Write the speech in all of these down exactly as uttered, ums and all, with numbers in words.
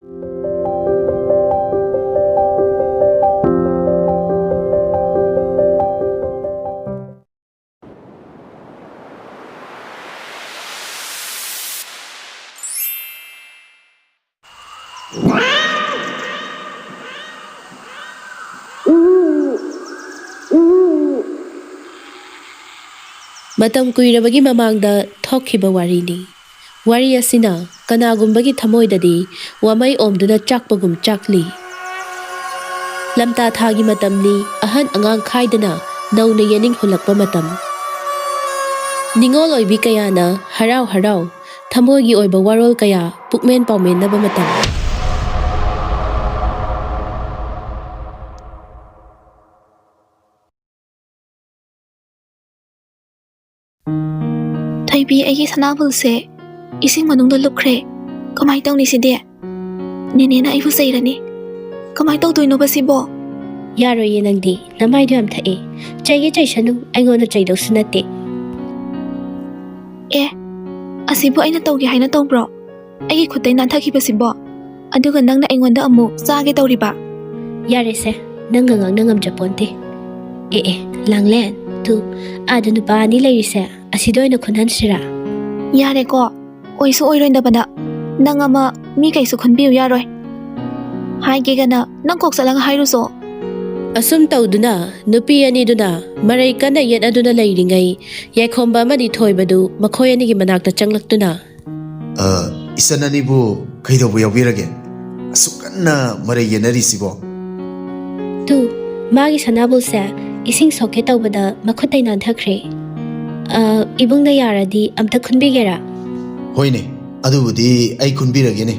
ꯃꯇꯝ ꯀꯨꯏꯔꯕꯒꯤ ꯃꯃꯥꯡꯗ ꯊꯣꯛꯈꯤꯕ ꯋꯥꯔꯤꯅꯤ꯫ ꯋꯥꯔꯤ ꯑꯁꯤꯅ ꯀꯅꯥꯒꯨꯝꯕꯒꯤ ꯊꯃꯣꯏꯗꯗꯤ ꯋꯥꯃꯩ ꯑꯣꯝꯗꯨꯅ ꯆꯥꯛꯄꯒꯨꯝ ꯆꯥꯛꯂꯤ꯫ ꯂꯝꯇꯥ ꯊꯥꯒꯤ ꯃꯇꯝꯅꯤ, ꯑꯍꯟ ꯑꯉꯥꯡ ꯈꯥꯏꯗꯅ ꯅꯧꯅ ꯌꯦꯅꯤꯡ ꯍꯨꯜꯂꯛꯄ ꯃꯇꯝ꯫ ꯅꯤꯡꯉꯣꯜ ꯑꯣꯏꯕꯤ ꯀꯌꯥꯅ ꯍꯔꯥꯎ ꯍꯔꯥꯎ ꯊꯃꯣꯏꯒꯤ ꯑꯣꯏꯕ ꯋꯥꯔꯣꯜ ꯀꯌꯥ ꯄꯨꯛꯃꯦꯟ ꯄꯥꯎꯃꯦꯟꯅꯕ ꯃꯇꯝ꯫ ꯊꯣꯏꯕꯤ, ꯑꯩꯒꯤ ꯁꯅꯥꯕꯨꯜꯁꯦ ꯏꯁꯤꯡ ꯃꯅꯨꯡꯗ ꯂꯨꯞꯈ꯭ꯔꯦ꯫ ꯀꯃꯥꯏ ꯇꯧꯅꯤ ꯁꯤꯗꯤ? ꯅꯦꯅꯦꯅ ꯑꯩꯕꯨ ꯆꯩꯔꯅꯤ꯫ ꯀꯃꯥꯏ ꯇꯧꯗꯣꯏꯅꯣꯕ ꯁꯤꯕꯣ? ꯌꯥꯔꯣꯏꯌꯦ ꯅꯪꯗꯤ, ꯅꯃꯥꯏꯗꯣ ꯌꯥꯝ ꯊꯛꯑꯦ꯫ ꯆꯩꯒꯦ ꯆꯩꯁꯅꯨ, ꯑꯩꯉꯣꯟꯗ ꯆꯩꯗꯧꯁꯨ ꯅꯠꯇꯦ꯫ ꯑꯦ, ꯑꯁꯤꯕꯨ ꯑꯩꯅ ꯇꯧꯒꯦ ꯍꯥꯏꯅ ꯇꯧꯕ꯭ꯔꯣ? ꯑꯩꯒꯤ ꯈꯨꯠꯇꯩ ꯅꯥꯟꯊꯈꯤꯕꯁꯤꯕꯣ? ꯑꯗꯨꯒ ꯅꯪꯅ ꯑꯩꯉꯣꯟꯗ ꯑꯃꯨꯛ ꯆꯥꯒꯦ ꯇꯧꯔꯤꯕ? ꯌꯥꯔꯦꯁꯦ, ꯅꯪꯒ ꯉꯥꯡꯅ ꯉꯝꯖꯄꯣꯟꯇꯦ꯫ ꯑꯦ ꯑꯦ, ꯂꯥꯡꯂꯦꯟ, ꯇꯨ, ꯑꯥꯗ ꯅꯨꯄꯥ ꯑꯅꯤ ꯂꯩꯔꯤꯁꯦ, ꯑꯁꯤꯗ ꯑꯣꯏꯅ ꯈꯨꯟꯍꯟꯁꯤꯔꯥ? ꯌꯥꯔꯦꯀꯣ, ꯑꯣꯏꯁꯨ ꯑꯣꯏꯔꯣꯏꯗꯕꯗ ꯅꯪ ꯑꯃ ꯃꯤ ꯀꯩꯁꯨ ꯈꯨꯟꯕꯤꯌꯨ ꯌꯥꯔꯣꯏ꯫ ꯍꯥꯏꯒꯦꯒꯅ ꯅꯪ ꯀꯣꯛ ꯆꯠꯂꯒ ꯍꯥꯏꯔꯨꯆꯣ꯫ ꯑꯁꯨꯝ ꯇꯧꯗꯨꯅ ꯅꯨꯄꯤ ꯑꯅꯤꯗꯨꯅ ꯃꯔꯩ ꯀꯟꯅ ꯌꯦꯠꯅꯗꯨꯅ ꯂꯩꯔꯤꯉꯩ, ꯌꯥꯏꯈꯣꯝꯕ ꯑꯃꯗꯤ ꯊꯣꯏꯕꯗꯨ ꯃꯈꯣꯏ ꯑꯅꯤꯒꯤ ꯃꯅꯥꯛꯇ ꯆꯪꯂꯛꯇꯨꯅ, "ꯑ, ꯏꯆꯟ ꯑꯅꯤꯕꯨ ꯀꯩꯗꯧꯕ ꯌꯥꯎꯕꯤꯔꯒꯦ? ꯑꯁꯨꯛ ꯀꯟꯅ ꯃꯔꯩ ꯌꯦꯠꯅꯔꯤꯁꯤꯕꯣ?" ꯇꯨ, ꯃꯥꯒꯤ ꯁꯅꯥꯕꯨꯜꯁꯦ ꯏꯁꯤꯡ ꯁꯣꯛꯀꯦ ꯇꯧꯕꯗ ꯃꯈꯨꯠꯇꯩ ꯅꯥꯟꯊꯈ꯭ꯔꯦ꯫ ꯑ, ꯏꯕꯨꯡꯅ ꯌꯥꯔꯗꯤ ꯑꯝꯇ ꯈꯨꯟꯕꯤꯒꯦꯔꯥ? ꯍꯣꯏꯅꯦ, ꯑꯗꯨꯕꯨꯗꯤ ꯑꯩ ꯈꯨꯟꯕꯤꯔꯒꯦꯅꯦ꯫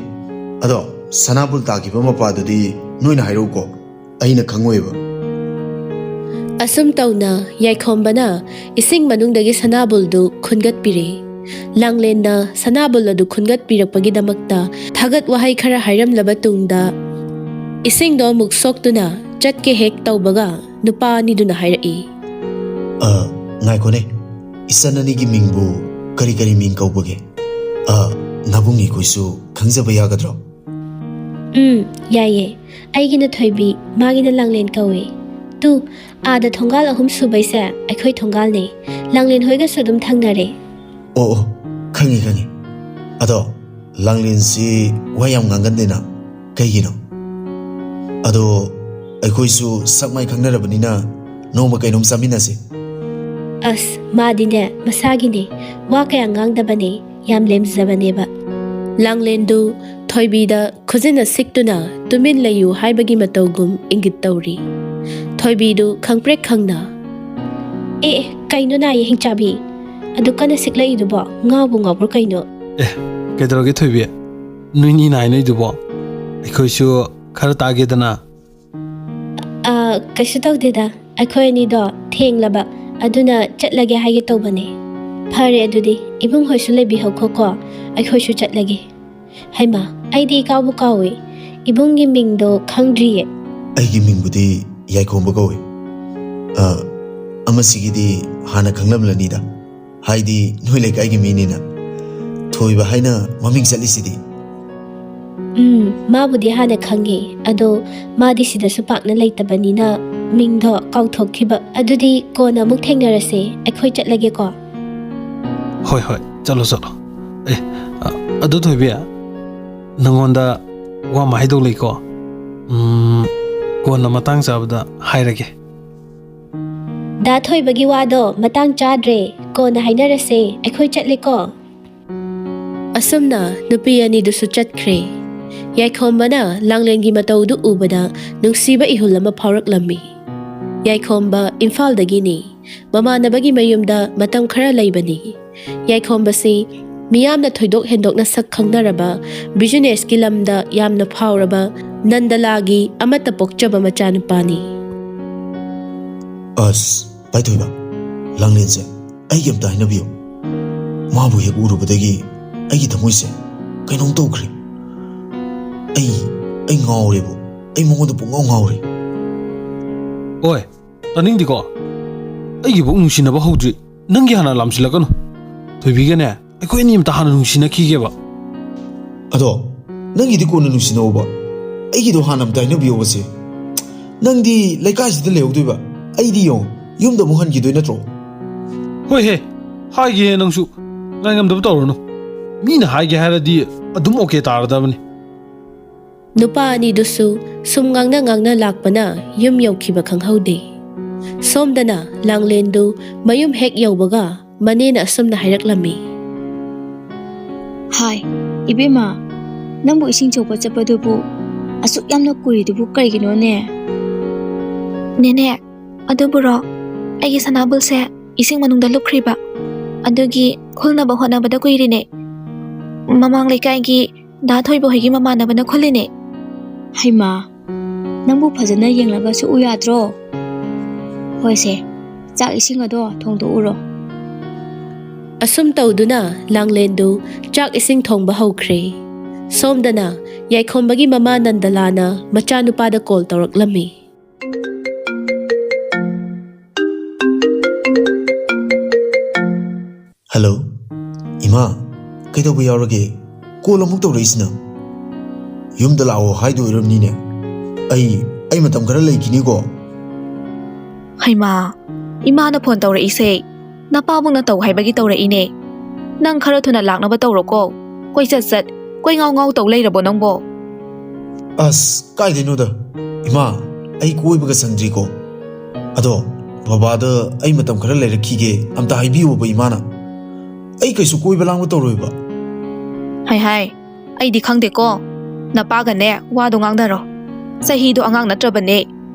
ꯑꯗꯣ ꯁꯅꯥꯕꯨꯜ ꯇꯥꯈꯤꯕ ꯃꯄꯥꯗꯨꯗꯤ ꯅꯣꯏꯅ ꯍꯥꯏꯔꯛꯎꯀꯣ, ꯑꯩꯅ ꯈꯪꯉꯣꯏꯕ꯫ ꯑꯁꯨꯝ ꯇꯧꯅ ꯌꯥꯏꯈꯣꯝꯕꯅ ꯏꯁꯤꯡ ꯃꯅꯨꯡꯗꯒꯤ ꯁꯅꯥꯕꯨꯜꯗꯨ ꯈꯨꯟꯒꯠꯄꯤꯔꯦ꯫ ꯂꯥꯡꯂꯦꯟꯅ ꯁꯅꯥꯕꯨꯜ ꯑꯗꯨ ꯈꯨꯟꯒꯠꯄꯤꯔꯛꯄꯒꯤꯗꯃꯛꯇ ꯊꯥꯒꯠ ꯋꯥꯍꯩ ꯈꯔ ꯍꯥꯏꯔꯝꯂꯕ ꯇꯨꯡꯗ, ꯏꯁꯤꯡꯗꯣ ꯑꯃꯨꯛ ꯁꯣꯛꯇꯨꯅ ꯆꯠꯀꯦ ꯍꯦꯛ ꯇꯧꯕꯒ, ꯅꯨꯄꯥ ꯑꯅꯤꯗꯨꯅ ꯍꯥꯏꯔꯛꯏ, "ꯑ, ꯉꯥꯏꯈꯣꯅꯦ, ꯏꯆꯟ ꯑꯅꯤꯒꯤ ꯃꯤꯡꯕꯨ ꯀꯔꯤ ꯀꯔꯤ ꯃꯤꯡ ꯀꯧꯕꯒꯦ? ꯑ, ꯅꯕꯨꯡ ꯑꯩꯈꯣꯏꯁꯨ ꯈꯪꯖꯕ ꯌꯥꯒꯗ꯭ꯔꯣ?" ꯎꯝ, ꯌꯥꯏꯌꯦ꯫ ꯑꯩꯒꯤꯅ ꯊꯣꯏꯕꯤ, ꯃꯥꯒꯤꯅ ꯂꯥꯡꯂꯦꯟ ꯀꯧꯏ꯫ ꯇꯨ, ꯑꯥꯗ ꯊꯣꯡꯒꯥꯜ ꯑꯍꯨꯝ ꯁꯨꯕꯩꯁꯦ ꯑꯩꯈꯣꯏ ꯊꯣꯡꯒꯥꯜꯅꯦ꯫ ꯂꯥꯡꯂꯦꯟ ꯍꯣꯏꯒꯁꯨ ꯑꯗꯨꯝ ꯊꯪꯅꯔꯦ꯫ ꯑꯣ, ꯑꯣ, ꯈꯪꯉꯤ, ꯈꯪꯉꯤ꯫ ꯑꯗꯣ ꯂꯥꯡꯂꯦꯟꯁꯤ ꯋꯥ ꯌꯥꯝ ꯉꯥꯡꯒꯟꯗꯦꯅ, ꯀꯩꯒꯤꯅꯣ? ꯑꯗꯣ ꯑꯩꯈꯣꯏꯁꯨ ꯁꯛ ꯃꯥꯏ ꯈꯪꯅꯔꯕꯅꯤꯅ ꯅꯣꯡꯃ ꯀꯩꯅꯣꯝ ꯆꯥꯃꯤꯟꯅꯁꯤ꯫ ꯑꯁ, ꯃꯥꯗꯤꯅꯦ ꯃꯁꯥꯒꯤꯅꯦ, ꯋꯥ ꯀꯌꯥ ꯉꯥꯡꯗꯕꯅꯦ, ꯌꯥꯝ ꯂꯦꯝꯖꯕꯅꯦꯕ꯫ ꯂꯥꯡꯂꯦꯟꯗꯨ ꯊꯣꯏꯕꯤꯗ ꯈꯨꯖꯤꯟꯅ ꯁꯤꯛꯇꯨꯅ ꯇꯨꯃꯤꯟ ꯂꯩꯌꯨ ꯍꯥꯏꯕꯒꯤ ꯃꯇꯧꯒꯨꯝ ꯏꯪꯒꯤꯠ ꯇꯧꯔꯤ꯫ ꯊꯣꯏꯕꯤꯗꯨ ꯈꯪꯄ꯭ꯔꯦꯛ ꯈꯪꯅ, "ꯑꯦ, ꯑꯦ, ꯀꯩꯅꯣ ꯅꯥꯏꯌꯦ ꯍꯤꯡꯆꯥꯕꯤ? ꯑꯗꯨ ꯀꯟꯅ ꯁꯤꯛꯂꯛꯏꯗꯨꯕꯣ? ꯉꯥꯎꯕꯨ ꯉꯥꯎꯕ꯭ꯔꯣ ꯀꯩꯅꯣ?" ꯑꯦ, ꯀꯩꯗꯧꯔꯒꯦ ꯊꯣꯏꯕꯤ? ꯅꯣꯏꯅꯤ ꯅꯥꯏꯅꯩꯗꯨꯕꯣ? ꯑꯩꯈꯣꯏꯁꯨ ꯈꯔ ꯇꯥꯒꯦꯗꯅ꯫ "ꯑ, ꯀꯩꯁꯨ ꯇꯧꯗꯦꯗ꯫ ꯑꯩꯈꯣꯏ ꯑꯅꯤꯗꯣ ꯊꯦꯡꯂꯕ, ꯑꯗꯨꯅ ꯆꯠꯂꯒꯦ ꯍꯥꯏꯒꯦ ꯇꯧꯕꯅꯦ꯫" "ꯐꯔꯦ ꯑꯗꯨꯗꯤ, ꯏꯕꯨꯡ ꯍꯣꯏꯁꯨ ꯂꯩꯕꯤꯍꯧꯈꯣꯀꯣ, ꯑꯩꯈꯣꯏꯁꯨ ꯆꯠꯂꯒꯦ꯫" "ꯍꯩꯃꯥ, ꯑꯩꯗꯤ ꯏꯀꯥꯎꯕꯨ ꯀꯥꯎꯏ꯫ ꯏꯕꯨꯡꯒꯤ ꯃꯤꯡꯗꯣ ꯈꯪꯗ꯭ꯔꯤꯌꯦ꯫" "ꯑꯩꯒꯤ ꯃꯤꯡꯕꯨꯗꯤ ꯌꯥꯏꯈꯣꯝꯕ ꯀꯧꯏ꯫ ꯑ, ꯑꯃꯁꯤꯒꯤꯗꯤ ꯍꯥꯟꯅ ꯈꯪꯂꯝꯂꯅꯤꯗ, ꯍꯥꯏꯗꯤ ꯅꯣꯏ ꯂꯩꯀꯥꯏꯒꯤ ꯃꯤꯅꯤꯅ꯫ ꯊꯣꯏꯕ ꯍꯥꯏꯅ ꯃꯃꯤꯡ ꯆꯠꯂꯤꯁꯤꯗꯤ꯫" "ꯎꯝ, ꯃꯥꯕꯨꯗꯤ ꯍꯥꯟꯅ ꯈꯪꯉꯦ, ꯑꯗꯣ ꯃꯥꯗꯤ ꯁꯤꯗꯁꯨ ꯄꯥꯛꯅ ꯂꯩꯇꯕꯅꯤꯅ ꯃꯤꯡꯗꯣ ꯀꯥꯎꯊꯣꯛꯈꯤꯕ꯫ ꯑꯗꯨꯗꯤ ꯀꯣꯟꯅ ꯑꯃꯨꯛ ꯊꯦꯡꯅꯔꯁꯦ, ꯑꯩꯈꯣꯏ ꯆꯠꯂꯒꯦꯀꯣ꯫" "ꯍꯣꯏ, ꯍꯣꯏ, ꯆꯠꯂꯣ, ꯆꯠꯂꯣ꯫ ꯑꯦ, ꯑ, ꯑꯗꯨ ꯊꯣꯏꯕꯤ, ꯅꯪꯉꯣꯟꯗ ꯋꯥ ꯑꯃ ꯍꯥꯏꯗꯧ ꯂꯩꯀꯣ꯫ ꯎꯝ, ꯀꯣꯟꯅ ꯃꯇꯥꯡ ꯆꯥꯕꯗ ꯍꯥꯏꯔꯒꯦ꯫" "ꯗꯥ ꯊꯣꯏꯕꯒꯤ ꯋꯥꯗꯣ ꯃꯇꯥꯡ ꯆꯥꯗ꯭ꯔꯦ, ꯀꯣꯟꯅ ꯍꯥꯏꯅꯔꯁꯦ, ꯑꯩꯈꯣꯏ ꯆꯠꯂꯦꯀꯣ꯫" ꯑꯁꯨꯝꯅ ꯅꯨꯄꯤ ꯑꯅꯤꯗꯨꯁꯨ ꯆꯠꯈ꯭ꯔꯦ꯫ ꯌꯥꯏꯈꯣꯝꯕꯅ ꯂꯥꯡꯂꯦꯟꯒꯤ ꯃꯇꯧꯗꯨ ꯎꯕꯗ ꯅꯨꯡꯁꯤꯕ ꯏꯍꯨꯜ ꯑꯃ ꯐꯥꯎꯔꯛꯂꯝꯃꯤ꯫ ꯌꯥꯏꯈꯣꯝꯕ ꯏꯝꯐꯥꯜꯗꯒꯤꯅꯤ꯫ ꯃꯃꯥꯟꯅꯕꯒꯤ ꯃꯌꯨꯝꯗ ꯃꯇꯝ ꯈꯔ ꯂꯩꯕꯅꯤ꯫ ꯌꯥꯏꯈꯣꯝꯕꯁꯤ ꯃꯤꯌꯥꯝꯅ ꯊꯣꯏꯗꯣꯛ ꯍꯦꯟꯗꯣꯛꯅ ꯁꯛ ꯈꯪꯅꯔꯕ, ꯕꯤꯖꯤꯅꯦꯁꯀꯤ ꯂꯝꯗ ꯌꯥꯝꯅ ꯐꯥꯎꯔꯕ ꯅꯟꯗꯂꯥꯒꯤ ꯑꯃꯠꯇ ꯄꯣꯛꯆꯕ ꯃꯆꯥꯅꯨꯄꯥꯅꯤ꯫ ꯑꯁ, ꯄꯥꯏꯊꯣꯏꯕ, ꯂꯥꯡꯂꯦꯟꯁꯦ ꯑꯩꯒꯤ ꯑꯝꯇ ꯍꯥꯏꯅꯕꯤꯌꯨ꯫ ꯃꯥꯕꯨ ꯍꯦꯛ ꯎꯔꯨꯕꯗꯒꯤ ꯑꯩꯒꯤ ꯊꯃꯣꯏꯁꯦ ꯀꯩꯅꯣꯝ ꯇꯧꯈ꯭ꯔꯦ꯫ ꯑꯩ, ꯑꯩ ꯉꯥꯎꯔꯦꯕꯨ, ꯑꯩ ꯃꯉꯣꯟꯗ ꯄꯨꯡꯉꯥꯎ ꯉꯥꯎꯔꯦ꯫ ꯑꯣꯏ, ꯇꯥꯅꯤꯡꯗꯦꯀꯣ꯫ ꯑꯩꯒꯤꯕꯨ ꯅꯨꯡꯁꯤꯅꯕ ꯍꯧꯗ꯭ꯔꯤ, ꯅꯪꯒꯤ ꯍꯥꯟꯅ ꯂꯥꯝꯁꯤꯜꯂꯛꯀꯅꯨ꯫ ꯊꯣꯏꯕꯤꯒꯅꯦ, ꯑꯩꯈꯣꯏ ꯑꯅꯤ ꯑꯝꯇ ꯍꯥꯟꯅ ꯅꯨꯡꯁꯤꯅꯈꯤꯒꯦꯕ꯫ ꯑꯗꯣ ꯅꯪꯒꯤꯗꯤ ꯀꯣꯟꯅ ꯅꯨꯡꯁꯤꯅꯧꯕ, ꯑꯩꯒꯤꯗꯣ ꯍꯥꯟꯅ ꯑꯝꯇ ꯍꯥꯏꯅꯕꯤꯌꯣꯕꯁꯦ꯫ ꯅꯪꯗꯤ ꯂꯩꯀꯥꯏꯁꯤꯗ ꯂꯩꯍꯧꯗꯣꯏꯕ, ꯑꯩꯗꯤ ꯌꯦꯡꯉꯣ, ꯌꯨꯝꯗ ꯑꯃꯨꯛ ꯍꯟꯈꯤꯗꯣꯏ ꯅꯠꯇ꯭ꯔꯣ? ꯍꯣꯏꯍꯦ, ꯍꯥꯏꯒꯦꯍꯦ ꯅꯪꯁꯨ꯫ ꯉꯥꯏꯉꯝꯗꯕ ꯇꯧꯔꯨꯅꯨ꯫ ꯃꯤꯅ ꯍꯥꯏꯒꯦ ꯍꯥꯏꯔꯗꯤ ꯑꯗꯨꯝ ꯑꯣꯀꯦ ꯇꯥꯔꯗꯕꯅꯤ꯫ ꯅꯨꯄꯥ ꯑꯅꯤꯗꯨꯁꯨ ꯁꯨꯝ ꯉꯥꯡꯅ ꯉꯥꯡꯅ ꯂꯥꯛꯄꯅ ꯌꯨꯝ ꯌꯧꯈꯤꯕ ꯈꯪꯍꯧꯗꯦ꯫ ꯁꯣꯝꯗꯅ ꯂꯥꯡꯂꯦꯟꯗꯨ ꯃꯌꯨꯝ ꯍꯦꯛ ꯌꯧꯕꯒ ꯃꯅꯦꯅ ꯑꯁꯨꯝꯅ ꯍꯥꯏꯔꯛꯂꯝꯃꯤ꯫ ꯍꯥꯏ, ꯏꯕꯦꯝꯃ, ꯅꯪꯕꯨ ꯏꯁꯤꯡ ꯁꯣꯛꯄ ꯆꯠꯄꯗꯨꯕꯨ ꯑꯁꯨꯛ ꯌꯥꯝꯅ ꯀꯨꯏꯔꯤꯗꯨꯕꯨ ꯀꯔꯤꯒꯤꯅꯣꯅꯦ? ꯅꯦꯅꯦ, ꯑꯗꯨꯕꯨꯔꯣ, ꯑꯩꯒꯤ ꯁꯅꯥꯕꯨꯜꯁꯦ ꯏꯁꯤꯡ ꯃꯅꯨꯡꯗ ꯂꯨꯞꯈ꯭ꯔꯤꯕ, ꯑꯗꯨꯒꯤ ꯈꯨꯜꯅꯕ ꯍꯣꯠꯅꯕꯗ ꯀꯨꯏꯔꯤꯅꯦ꯫ ꯃꯃꯥꯡ ꯂꯩꯀꯥꯏꯒꯤ ꯗꯥ ꯊꯣꯏꯕ ꯍꯣꯏꯒꯤ ꯃꯃꯥꯟꯅꯕꯅ ꯈꯨꯜꯂꯤꯅꯦ꯫ ꯍꯩꯃꯥ, ꯅꯪꯕꯨ ꯐꯖꯅ ꯌꯦꯡꯂꯒ ꯁꯣꯛꯎ ꯌꯥꯗ꯭ꯔꯣ? ꯍꯣꯏꯁꯦ, ꯆꯥꯛ ꯏꯁꯤꯡ ꯑꯗꯣ ꯊꯣꯡꯗꯣꯛꯎꯔꯣ꯫ ꯑꯁꯨꯝ ꯇꯧꯗꯨꯅ ꯂꯥꯡꯂꯦꯟꯗꯨ ꯆꯥꯛ ꯏꯁꯤꯡ ꯊꯣꯡꯕ ꯍꯧꯈ꯭ꯔꯦ꯫ ꯁꯣꯝꯗꯅ ꯌꯥꯏꯈꯣꯝꯕꯒꯤ ꯃꯃꯥ ꯅꯟꯗꯂꯥꯅ ꯃꯆꯥꯅꯨꯄꯥꯗ ꯀꯣꯜ ꯇꯧꯔꯛꯂꯝꯃꯤ꯫ ꯍꯜꯂꯣ, ꯏꯃꯥ, ꯀꯩꯗꯧꯕ ꯌꯥꯎꯔꯒꯦ? ꯀꯣꯜ ꯑꯃꯨꯛ ꯇꯧꯔꯛꯏꯁꯤꯅ? ꯌꯨꯝꯗ ꯂꯥꯛꯑꯣ ꯍꯥꯏꯗꯣ ꯑꯣꯏꯔꯝꯅꯤꯅꯦ꯫ ꯑꯩ, ꯑꯩ ꯃꯇꯝ ꯈꯔ ꯂꯩꯈꯤꯅꯤꯀꯣ꯫ ꯍꯩꯃꯥ, ꯏꯃꯥꯅ ꯐꯣꯟ ꯇꯧꯔꯛꯏꯁꯦ ꯅꯄꯥꯕꯨꯡꯅ ꯇꯧ ꯍꯥꯏꯕꯒꯤ ꯇꯧꯔꯛꯏꯅꯦ꯫ ꯅꯪ ꯈꯔ ꯊꯨꯅ ꯂꯥꯛꯅꯕ ꯇꯧꯔꯣꯀꯣ꯫ ꯀꯣꯏꯆꯠ ꯆꯠ, ꯀꯣꯏ ꯉꯥꯎ ꯉꯥꯎ ꯇꯧ ꯂꯩꯔꯕꯣ ꯅꯪꯕꯣ? ꯑꯁ, ꯀꯥꯏꯗꯩꯅꯣꯗ, ꯏꯃꯥ, ꯑꯩ ꯀꯣꯏꯕꯒ ꯁꯪꯗ꯭ꯔꯤꯀꯣ꯫ ꯑꯗꯣ ꯕꯕꯥꯗ ꯑꯩ ꯃꯇꯝ ꯈꯔ ꯂꯩꯔꯛꯈꯤꯒꯦ ꯑꯝꯇ ꯍꯥꯏꯕꯤꯌꯣꯕ ꯏꯃꯥꯅ꯫ ꯑꯩ ꯀꯩꯁꯨ ꯀꯣꯏꯕ ꯂꯥꯡꯕ ꯇꯧꯔꯣꯏꯕ꯫ ꯍꯥꯏ ꯍꯥꯏ, ꯑꯩꯗꯤ ꯈꯪꯗꯦꯀꯣ꯫ ꯅꯄꯥꯒꯅꯦ ꯋꯥꯗꯣ ꯉꯥꯡꯅꯔꯣ꯫ ꯆꯍꯤꯗꯣ ꯑꯉꯥꯡ ꯅꯠꯇ꯭ꯔꯕꯅꯦ꯫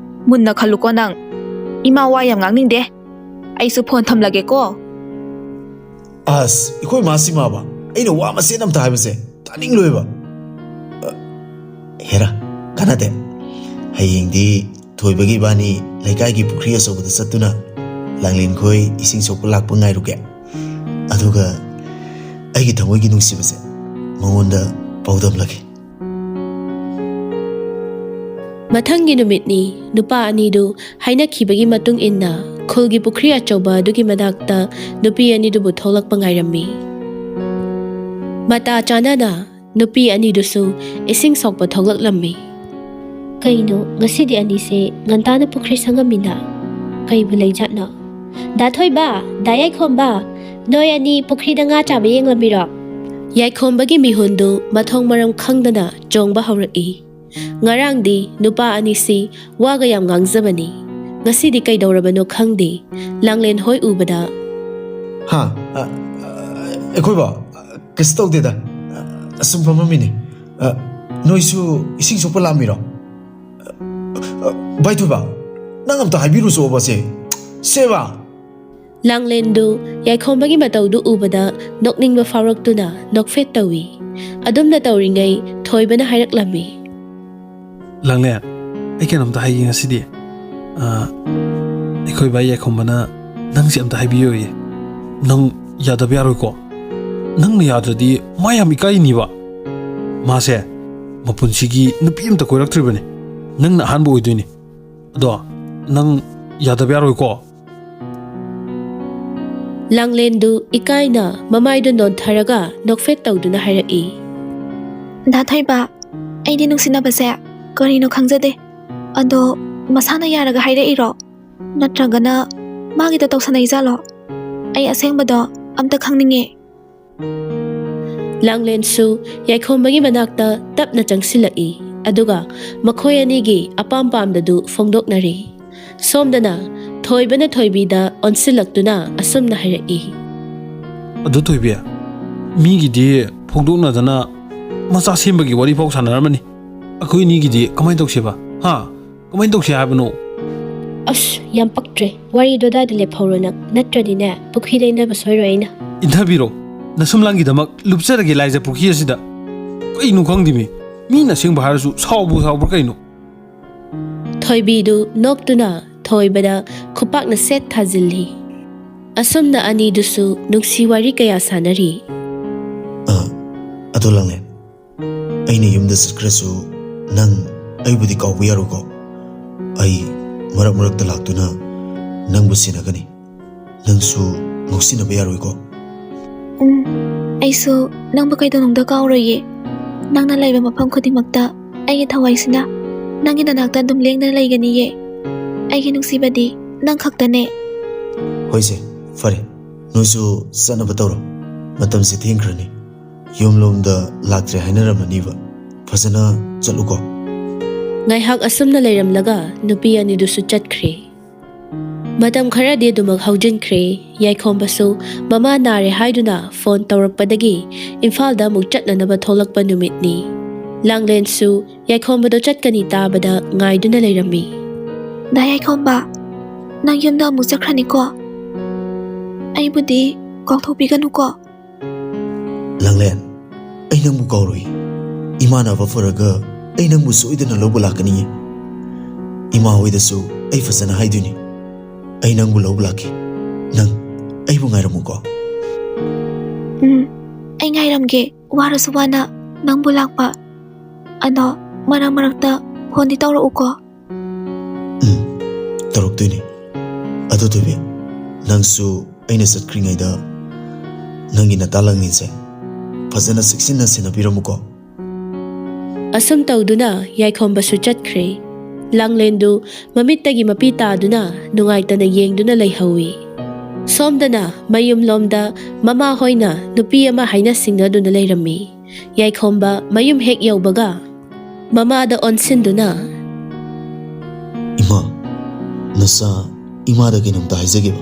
ꯃꯨꯟꯅ ꯈꯜꯂꯨꯀꯣ ꯅꯪ꯫ ꯏꯃꯥ ꯋꯥ ꯌꯥꯝ ꯉꯥꯡꯅꯤꯡꯗꯦ꯫ ꯑꯩꯁꯨ ꯐꯣꯟ ꯊꯝꯂꯒꯦꯀꯣ꯫ ꯑꯁ, ꯑꯩꯈꯣꯏ ꯃꯥꯁꯤꯃꯥꯕ ꯑꯩꯅ ꯋꯥ ꯃꯆꯦꯠ ꯑꯝꯇ ꯍꯥꯏꯕꯁꯦ ꯇꯥꯅꯤꯡꯂꯣꯏꯕ꯫ ꯑ, ꯍꯦꯔꯥ, ꯀꯥꯟꯅꯗꯦ꯫ ꯍꯌꯦꯡꯗꯤ ꯊꯣꯏꯕꯒꯤ ꯏꯕꯥꯅꯤ ꯂꯩꯀꯥꯏꯒꯤ ꯄꯨꯈ꯭ꯔꯤ ꯑꯆꯧꯕꯗ ꯆꯠꯇꯨꯅ ꯂꯥꯡꯂꯦꯟꯈꯣꯏ ꯏꯁꯤꯡ ꯁꯣꯛꯄ ꯂꯥꯛꯄ ꯉꯥꯏꯔꯨꯒꯦ꯫ ꯑꯗꯨꯒ ꯑꯩꯒꯤ ꯊꯃꯣꯏꯒꯤ ꯅꯨꯡꯁꯤꯕꯁꯦ ꯃꯉꯣꯟꯗ ꯄꯥꯎꯗꯝꯂꯒꯦ꯫ ꯃꯊꯪꯒꯤ ꯅꯨꯃꯤꯠꯅꯤ꯫ ꯅꯨꯄꯥ ꯑꯅꯤꯗꯨ ꯍꯥꯏꯅꯈꯤꯕꯒꯤ ꯃꯇꯨꯡ ꯏꯟꯅ ꯈꯨꯜꯒꯤ ꯄꯨꯈ꯭ꯔꯤ ꯑꯆꯧꯕ ꯑꯗꯨꯒꯤ ꯃꯅꯥꯛꯇ ꯅꯨꯄꯤ ꯑꯅꯤꯗꯨꯕꯨ ꯊꯣꯛꯂꯛꯄ ꯉꯥꯏꯔꯝꯃꯤ꯫ ꯃꯇꯥ ꯆꯥꯅꯅ ꯅꯨꯄꯤ ꯑꯅꯤꯗꯨꯁꯨ ꯏꯁꯤꯡ ꯁꯣꯛꯄ ꯊꯣꯛꯂꯛꯂꯝꯃꯤ꯫ ꯀꯩꯅꯣ, ꯉꯁꯤꯗꯤ ꯑꯅꯤꯁꯦ ꯉꯟꯇꯥꯅ ꯄꯨꯈ꯭ꯔꯤ ꯁꯪꯉꯝꯃꯤꯅ? ꯀꯩꯕꯨ ꯂꯩꯖꯥꯠꯅꯣ? ꯗꯥ ꯊꯣꯏꯕ, ꯗꯥ ꯌꯥꯏꯈꯣꯝꯕ, ꯅꯣꯏ ꯑꯅꯤ ꯄꯨꯈ꯭ꯔꯤꯗ ꯉꯥ ꯆꯥꯕ ꯌꯦꯡꯂꯝꯃꯤꯔꯣ? ꯌꯥꯏꯈꯣꯝꯕꯒꯤ ꯃꯤꯍꯨꯟꯗꯨ ꯃꯊꯣꯡ ꯃꯔꯝ ꯈꯪꯗꯅ ꯆꯣꯡꯕ ꯍꯧꯔꯛꯏ꯫ ꯉꯔꯥꯡꯗꯤ ꯅꯨꯄꯥ ꯑꯅꯤꯁꯤ ꯋꯥꯒ ꯌꯥꯝ ꯉꯥꯡꯖꯕꯅꯤ꯫ ꯉꯁꯤꯗꯤ ꯀꯩꯗꯧꯔꯕꯅꯣ ꯈꯪꯗꯦ꯫ ꯂꯥꯡꯂꯦꯟ ꯍꯣꯏ ꯎꯕꯗ, ꯍꯥ? ꯑ, ꯑ, ꯑꯩꯈꯣꯏꯕꯣ? ꯀꯩꯁꯨ ꯇꯧꯗꯦꯗ꯫ ꯑ, ꯑꯁꯨꯝ ꯐꯝꯃꯝꯃꯤꯅꯤ꯫ ꯑ, ꯅꯣꯏꯁꯨ ꯏꯁꯤꯡ ꯁꯣꯛꯄ ꯂꯥꯛꯑꯝꯃꯤꯔꯣ? ꯑ, ꯑ, ꯚꯥꯏ ꯊꯣꯏꯕ, ꯅꯪ ꯑꯝꯇ ꯍꯥꯏꯕꯤꯔꯨꯆꯣꯕ ꯁꯦ꯫ ꯁꯦꯕ! ꯂꯥꯡꯂꯦꯟꯗꯨ ꯌꯥꯏꯈꯣꯝꯕꯒꯤ ꯃꯇꯧꯗꯨ ꯎꯕꯗ ꯅꯣꯛꯅꯤꯡꯕ ꯐꯥꯎꯔꯛꯇꯨꯅ ꯅꯣꯛꯐꯦꯠ ꯇꯧꯏ꯫ ꯑꯗꯨꯝꯅ ꯇꯧꯔꯤꯉꯩ ꯊꯣꯏꯕꯅ ꯍꯥꯏꯔꯛꯂꯝꯃꯤ꯫ ꯂꯥꯡꯂꯦꯟ, ꯑꯩ ꯀꯩꯅꯣꯝꯇ ꯍꯥꯏꯒꯦ ꯉꯁꯤꯗꯤ꯫ ꯑ, ꯑꯩꯈꯣꯏ ꯚꯥꯏ ꯌꯥꯏꯈꯣꯝꯕꯅ ꯅꯪꯁꯦ ꯑꯝꯇ ꯍꯥꯏꯕꯤꯌꯣꯌꯦ꯫ ꯅꯪ ꯌꯥꯗꯕ ꯌꯥꯔꯣꯏꯀꯣ? ꯅꯪꯅ ꯌꯥꯗ꯭ꯔꯗꯤ ꯃꯥ ꯌꯥꯝ ꯏꯀꯥꯏꯅꯤꯕ꯫ ꯃꯥꯁꯦ ꯃꯄꯨꯟꯁꯤꯒꯤ ꯅꯨꯄꯤ ꯑꯝꯇ ꯀꯣꯏꯔꯛꯇ꯭ꯔꯤꯕꯅꯤ꯫ ꯅꯪꯅ ꯑꯍꯥꯟꯕ ꯑꯣꯏꯗꯣꯏꯅꯤ꯫ ꯑꯗꯣ ꯅꯪ ꯌꯥꯗꯕ ꯌꯥꯔꯣꯏꯀꯣ? ꯂꯥꯡꯂꯦꯟꯗꯨ ꯏꯀꯥꯏꯅ ꯃꯃꯥꯏꯗꯨ ꯅꯣꯟꯊꯔꯒ ꯅꯣꯛꯐꯦꯠ ꯇꯧꯗꯨꯅ ꯍꯥꯏꯔꯛꯏ꯫ ꯗꯥ ꯊꯣꯏꯕ, ꯑꯩꯗꯤ ꯅꯨꯡꯁꯤꯅꯕꯁꯦ ꯀꯔꯤꯅꯣ ꯈꯪꯖꯗꯦ꯫ ꯑꯗꯣ ꯃꯁꯥꯅ ꯌꯥꯔꯒ ꯍꯥꯏꯔꯛꯏꯔꯣ? ꯅꯠꯇ꯭ꯔꯒꯅ ꯃꯥꯒꯤꯗ ꯇꯧꯁꯟꯅꯩꯖꯥꯠꯂꯣ? ꯑꯩ ꯑꯁꯦꯡꯕꯗꯣ ꯑꯝꯇ ꯈꯪꯅꯤꯡꯉꯦ꯫ ꯂꯥꯡꯂꯦꯟꯁꯨ ꯌꯥꯏꯈꯣꯝꯕꯒꯤ ꯃꯅꯥꯛꯇ ꯇꯞꯅ ꯆꯪꯁꯤꯜꯂꯛꯏ, ꯑꯗꯨꯒ ꯃꯈꯣꯏ ꯑꯅꯤꯒꯤ ꯑꯄꯥꯝ ꯄꯥꯝꯗꯗꯨ ꯐꯣꯡꯗꯣꯛꯅꯔꯤ꯫ ꯁꯣꯝꯗꯅ ꯊꯣꯏꯕꯅ ꯊꯣꯏꯕꯤꯗ ꯑꯣꯟꯁꯤꯜꯂꯛꯇꯨꯅ ꯑꯁꯨꯝꯅ ꯍꯥꯏꯔꯛꯏ꯫ ꯑꯗꯨ ꯊꯣꯏꯕꯤ, ꯃꯤꯒꯤꯗꯤ ꯐꯣꯡꯗꯣꯛꯅꯗꯅ ꯃꯆꯥ ꯁꯦꯝꯕꯒꯤ ꯋꯥꯔꯤ ꯐꯥꯎ ꯁꯥꯟꯅꯔꯝꯃꯅꯤ꯫ ꯑꯩꯈꯣꯏ ꯑꯅꯤꯒꯤꯗꯤ ꯀꯃꯥꯏꯅ ꯇꯧꯁꯦꯕ? ꯍꯥ? ꯀꯃꯥꯏꯅ ꯇꯧꯁꯦ ꯍꯥꯏꯕꯅꯣ? ꯑꯁ, ꯌꯥꯝ ꯄꯛꯇ꯭ꯔꯦ꯫ ꯋꯥꯔꯤꯗꯣ ꯑꯗꯥꯏꯗ ꯂꯦꯞꯍꯧꯔꯣ ꯅꯪ꯫ ꯅꯠꯇ꯭ꯔꯗꯤꯅꯦ, ꯄꯨꯈ꯭ꯔꯤꯗ ꯏꯟꯅꯕ ꯁꯣꯏꯔꯣꯏ ꯑꯩꯅ꯫ ꯏꯟꯊꯕꯤꯔꯣ꯫ ꯅꯁꯨꯝꯂꯥꯡꯒꯤꯗꯃꯛ ꯂꯨꯞꯆꯔꯒꯦ ꯂꯥꯏꯖ ꯄꯨꯈ꯭ꯔꯤ ꯑꯁꯤꯗ꯫ ꯀꯩꯅꯣ ꯈꯪꯗꯦꯃꯤ꯫ ꯃꯤꯅ ꯑꯁꯦꯡꯕ ꯍꯥꯏꯔꯁꯨ ꯁꯥꯎꯕꯨ ꯁꯥꯎꯕ꯭ꯔꯥ ꯀꯩꯅꯣ? ꯊꯣꯏꯕꯤꯗꯨ ꯅꯣꯛꯇꯨꯅ ꯊꯣꯏꯕꯗ ꯈꯨꯄꯥꯛꯅ ꯁꯦꯠ ꯊꯥꯖꯤꯜꯂꯤ꯫ ꯑꯁꯨꯝꯅ ꯑꯅꯤꯗꯨꯁꯨ ꯅꯨꯡꯁꯤ ꯋꯥꯔꯤ ꯀꯌꯥ ꯁꯥꯟꯅꯔꯤ꯫ ꯑ, ꯑꯗꯣ ꯂꯥꯡꯂꯦꯟ, ꯑꯩꯅ ꯌꯨꯝꯗ ꯆꯠꯈ꯭ꯔꯁꯨ ꯅꯪ ꯑꯩꯕꯨꯗꯤ ꯀꯥꯎꯕ ꯌꯥꯔꯣꯏꯀꯣ? ꯑꯩ ꯃꯔꯛ ꯃꯔꯛꯇ ꯂꯥꯛꯇꯨꯅ ꯅꯪꯕꯨ ꯁꯦꯟꯅꯒꯅꯤ꯫ ꯅꯪꯁꯨ ꯉꯥꯎꯁꯤꯟꯅꯕ ꯌꯥꯔꯣꯏꯀꯣ? ꯎꯝ, ꯑꯩꯁꯨ ꯅꯪꯕꯨ ꯀꯩꯗꯧꯅꯨꯡꯗ ꯀꯥꯎꯔꯣꯏꯌꯦ꯫ ꯅꯪꯅ ꯂꯩꯕ ꯃꯐꯝ ꯈꯨꯗꯤꯡꯃꯛꯇ ꯑꯩꯒꯤ ꯊꯋꯥꯏꯁꯤꯅ꯫ ꯅꯪꯒꯤ ꯅꯅꯥꯛꯇ ꯑꯗꯨꯝ ꯂꯦꯡꯗꯅ ꯂꯩꯒꯅꯤꯌꯦ꯫ ꯑꯩꯒꯤ ꯅꯨꯡꯁꯤꯕꯗꯤ ꯅꯪ ꯈꯛꯇꯅꯦ꯫ ꯍꯣꯏꯁꯦ, ꯐꯔꯦ, ꯅꯣꯏꯁꯨ ꯆꯠꯅꯕ ꯇꯧꯔꯣ, ꯃꯇꯝꯁꯦ ꯊꯦꯡꯈ꯭ꯔꯅꯤ꯫ ꯌꯨꯝꯂꯣꯝꯗ ꯂꯥꯛꯇ꯭ꯔꯦ ꯍꯥꯏꯅꯔꯝꯃꯅꯤꯕ꯫ ꯐꯖꯅ ꯆꯠꯂꯨꯀꯣ꯫ ꯉꯥꯏꯍꯥꯛ ꯑꯁꯨꯝꯅ ꯂꯩꯔꯝꯂꯒ ꯅꯨꯄꯤ ꯑꯅꯤꯗꯨꯁꯨ ꯆꯠꯈ꯭ꯔꯦ꯫ ꯃꯇꯝ ꯈꯔꯗꯤ ꯑꯗꯨꯃꯛ ꯍꯧꯖꯤꯟꯈ꯭ꯔꯦ꯫ ꯌꯥꯏꯈꯣꯝꯕꯁꯨ ꯃꯃꯥ ꯅꯥꯔꯦ ꯍꯥꯏꯗꯨꯅ ꯐꯣꯟ ꯇꯧꯔꯛꯄꯗꯒꯤ ꯏꯝꯐꯥꯜꯗ ꯑꯃꯨꯛ ꯆꯠꯅꯅꯕ ꯊꯣꯛꯂꯛꯄ ꯅꯨꯃꯤꯠꯅꯤ꯫ ꯂꯥꯡꯂꯦꯟꯁꯨ ꯌꯥꯏꯈꯣꯝꯕꯗꯣ ꯆꯠꯀꯅꯤ ꯇꯥꯕꯗ ꯉꯥꯏꯗꯨꯅ ꯂꯩꯔꯝꯃꯤ꯫ ꯗꯥ ꯌꯥꯏꯈꯣꯝꯕ, ꯅꯪ ꯌꯨꯝꯗ ꯑꯃꯨꯛ ꯆꯠꯈ꯭ꯔꯅꯤꯀꯣ? ꯑꯩꯕꯨꯗꯤ ꯀꯥꯎꯊꯣꯛꯄꯤꯒꯅꯨꯀꯣ꯫ ꯂꯥꯡꯂꯦꯟ, ꯑꯩ ꯅꯪꯕꯨ ꯀꯥꯎꯔꯣꯏ꯫ ꯏꯃꯥꯅ ꯐꯔꯒ ꯑꯩ ꯅꯪꯕꯨ ꯁꯣꯏꯗꯅ ꯂꯧꯕ ꯂꯥꯛꯀꯅꯤꯌꯦ꯫ ꯏꯃꯥ ꯍꯣꯏꯗꯁꯨ ꯑꯩ ꯐꯖꯅ ꯍꯥꯏꯗꯣꯏꯅꯤ꯫ ꯑꯩ ꯅꯪꯕꯨ ꯂꯧꯕ ꯂꯥꯛꯀꯦ꯫ ꯅꯪ ꯑꯩꯕꯨ ꯉꯥꯏꯔꯝꯃꯨꯀꯣ꯫ ꯎꯝ, ꯑꯩ ꯉꯥꯏꯔꯝꯒꯦ꯫ ꯋꯥꯔꯁꯨ ꯋꯥꯅ ꯅꯪꯕꯨ ꯂꯥꯛꯄ꯫ ꯑꯗꯣ ꯃꯔꯛ ꯃꯔꯛꯇ ꯐꯣꯟꯗꯤ ꯇꯧꯔꯛꯎꯀꯣ꯫ ꯎꯝ, ꯇꯧꯔꯛꯇꯣꯏꯅꯤ꯫ ꯑꯗꯨ ꯊꯣꯏꯕꯤ, ꯅꯪꯁꯨ ꯑꯩꯅ ꯆꯠꯈ꯭ꯔꯤꯉꯩꯗ ꯅꯪꯒꯤ ꯅꯇꯥ ꯂꯥꯡꯂꯦꯟꯁꯦ ꯐꯖꯅ ꯆꯦꯛꯁꯤꯟꯅ ꯁꯦꯟꯅꯕꯤꯔꯝꯃꯨꯀꯣ꯫ ꯑꯁꯨꯝ ꯇꯧꯗꯨꯅ ꯌꯥꯏꯈꯣꯝꯕꯁꯨ ꯆꯠꯈ꯭ꯔꯦ꯫ ꯂꯥꯡꯂꯦꯟꯗꯨ ꯃꯃꯤꯠꯇꯒꯤ ꯃꯄꯤ ꯇꯥꯗꯨꯅ ꯅꯨꯡꯉꯥꯏꯇꯅ ꯌꯦꯡꯗꯨꯅ ꯂꯩꯍꯧꯏ꯫ ꯁꯣꯝꯗꯅ ꯃꯌꯨꯝꯂꯣꯝꯗ ꯃꯃꯥ ꯍꯣꯏꯅ ꯅꯨꯄꯤ ꯑꯃ ꯍꯥꯏꯅ ꯁꯤꯡꯅꯗꯨꯅ ꯂꯩꯔꯝꯃꯤ꯫ ꯌꯥꯏꯈꯣꯝꯕ ꯃꯌꯨꯝ ꯍꯦꯛ ꯌꯧꯕꯒ ꯃꯃꯥꯗ ꯑꯣꯟꯁꯤꯟꯗꯨꯅ, ꯏꯃꯥ, ꯅꯆꯥ ꯏꯃꯥꯗ ꯀꯩꯅꯣꯝꯇ ꯍꯥꯏꯖꯒꯦꯕ꯫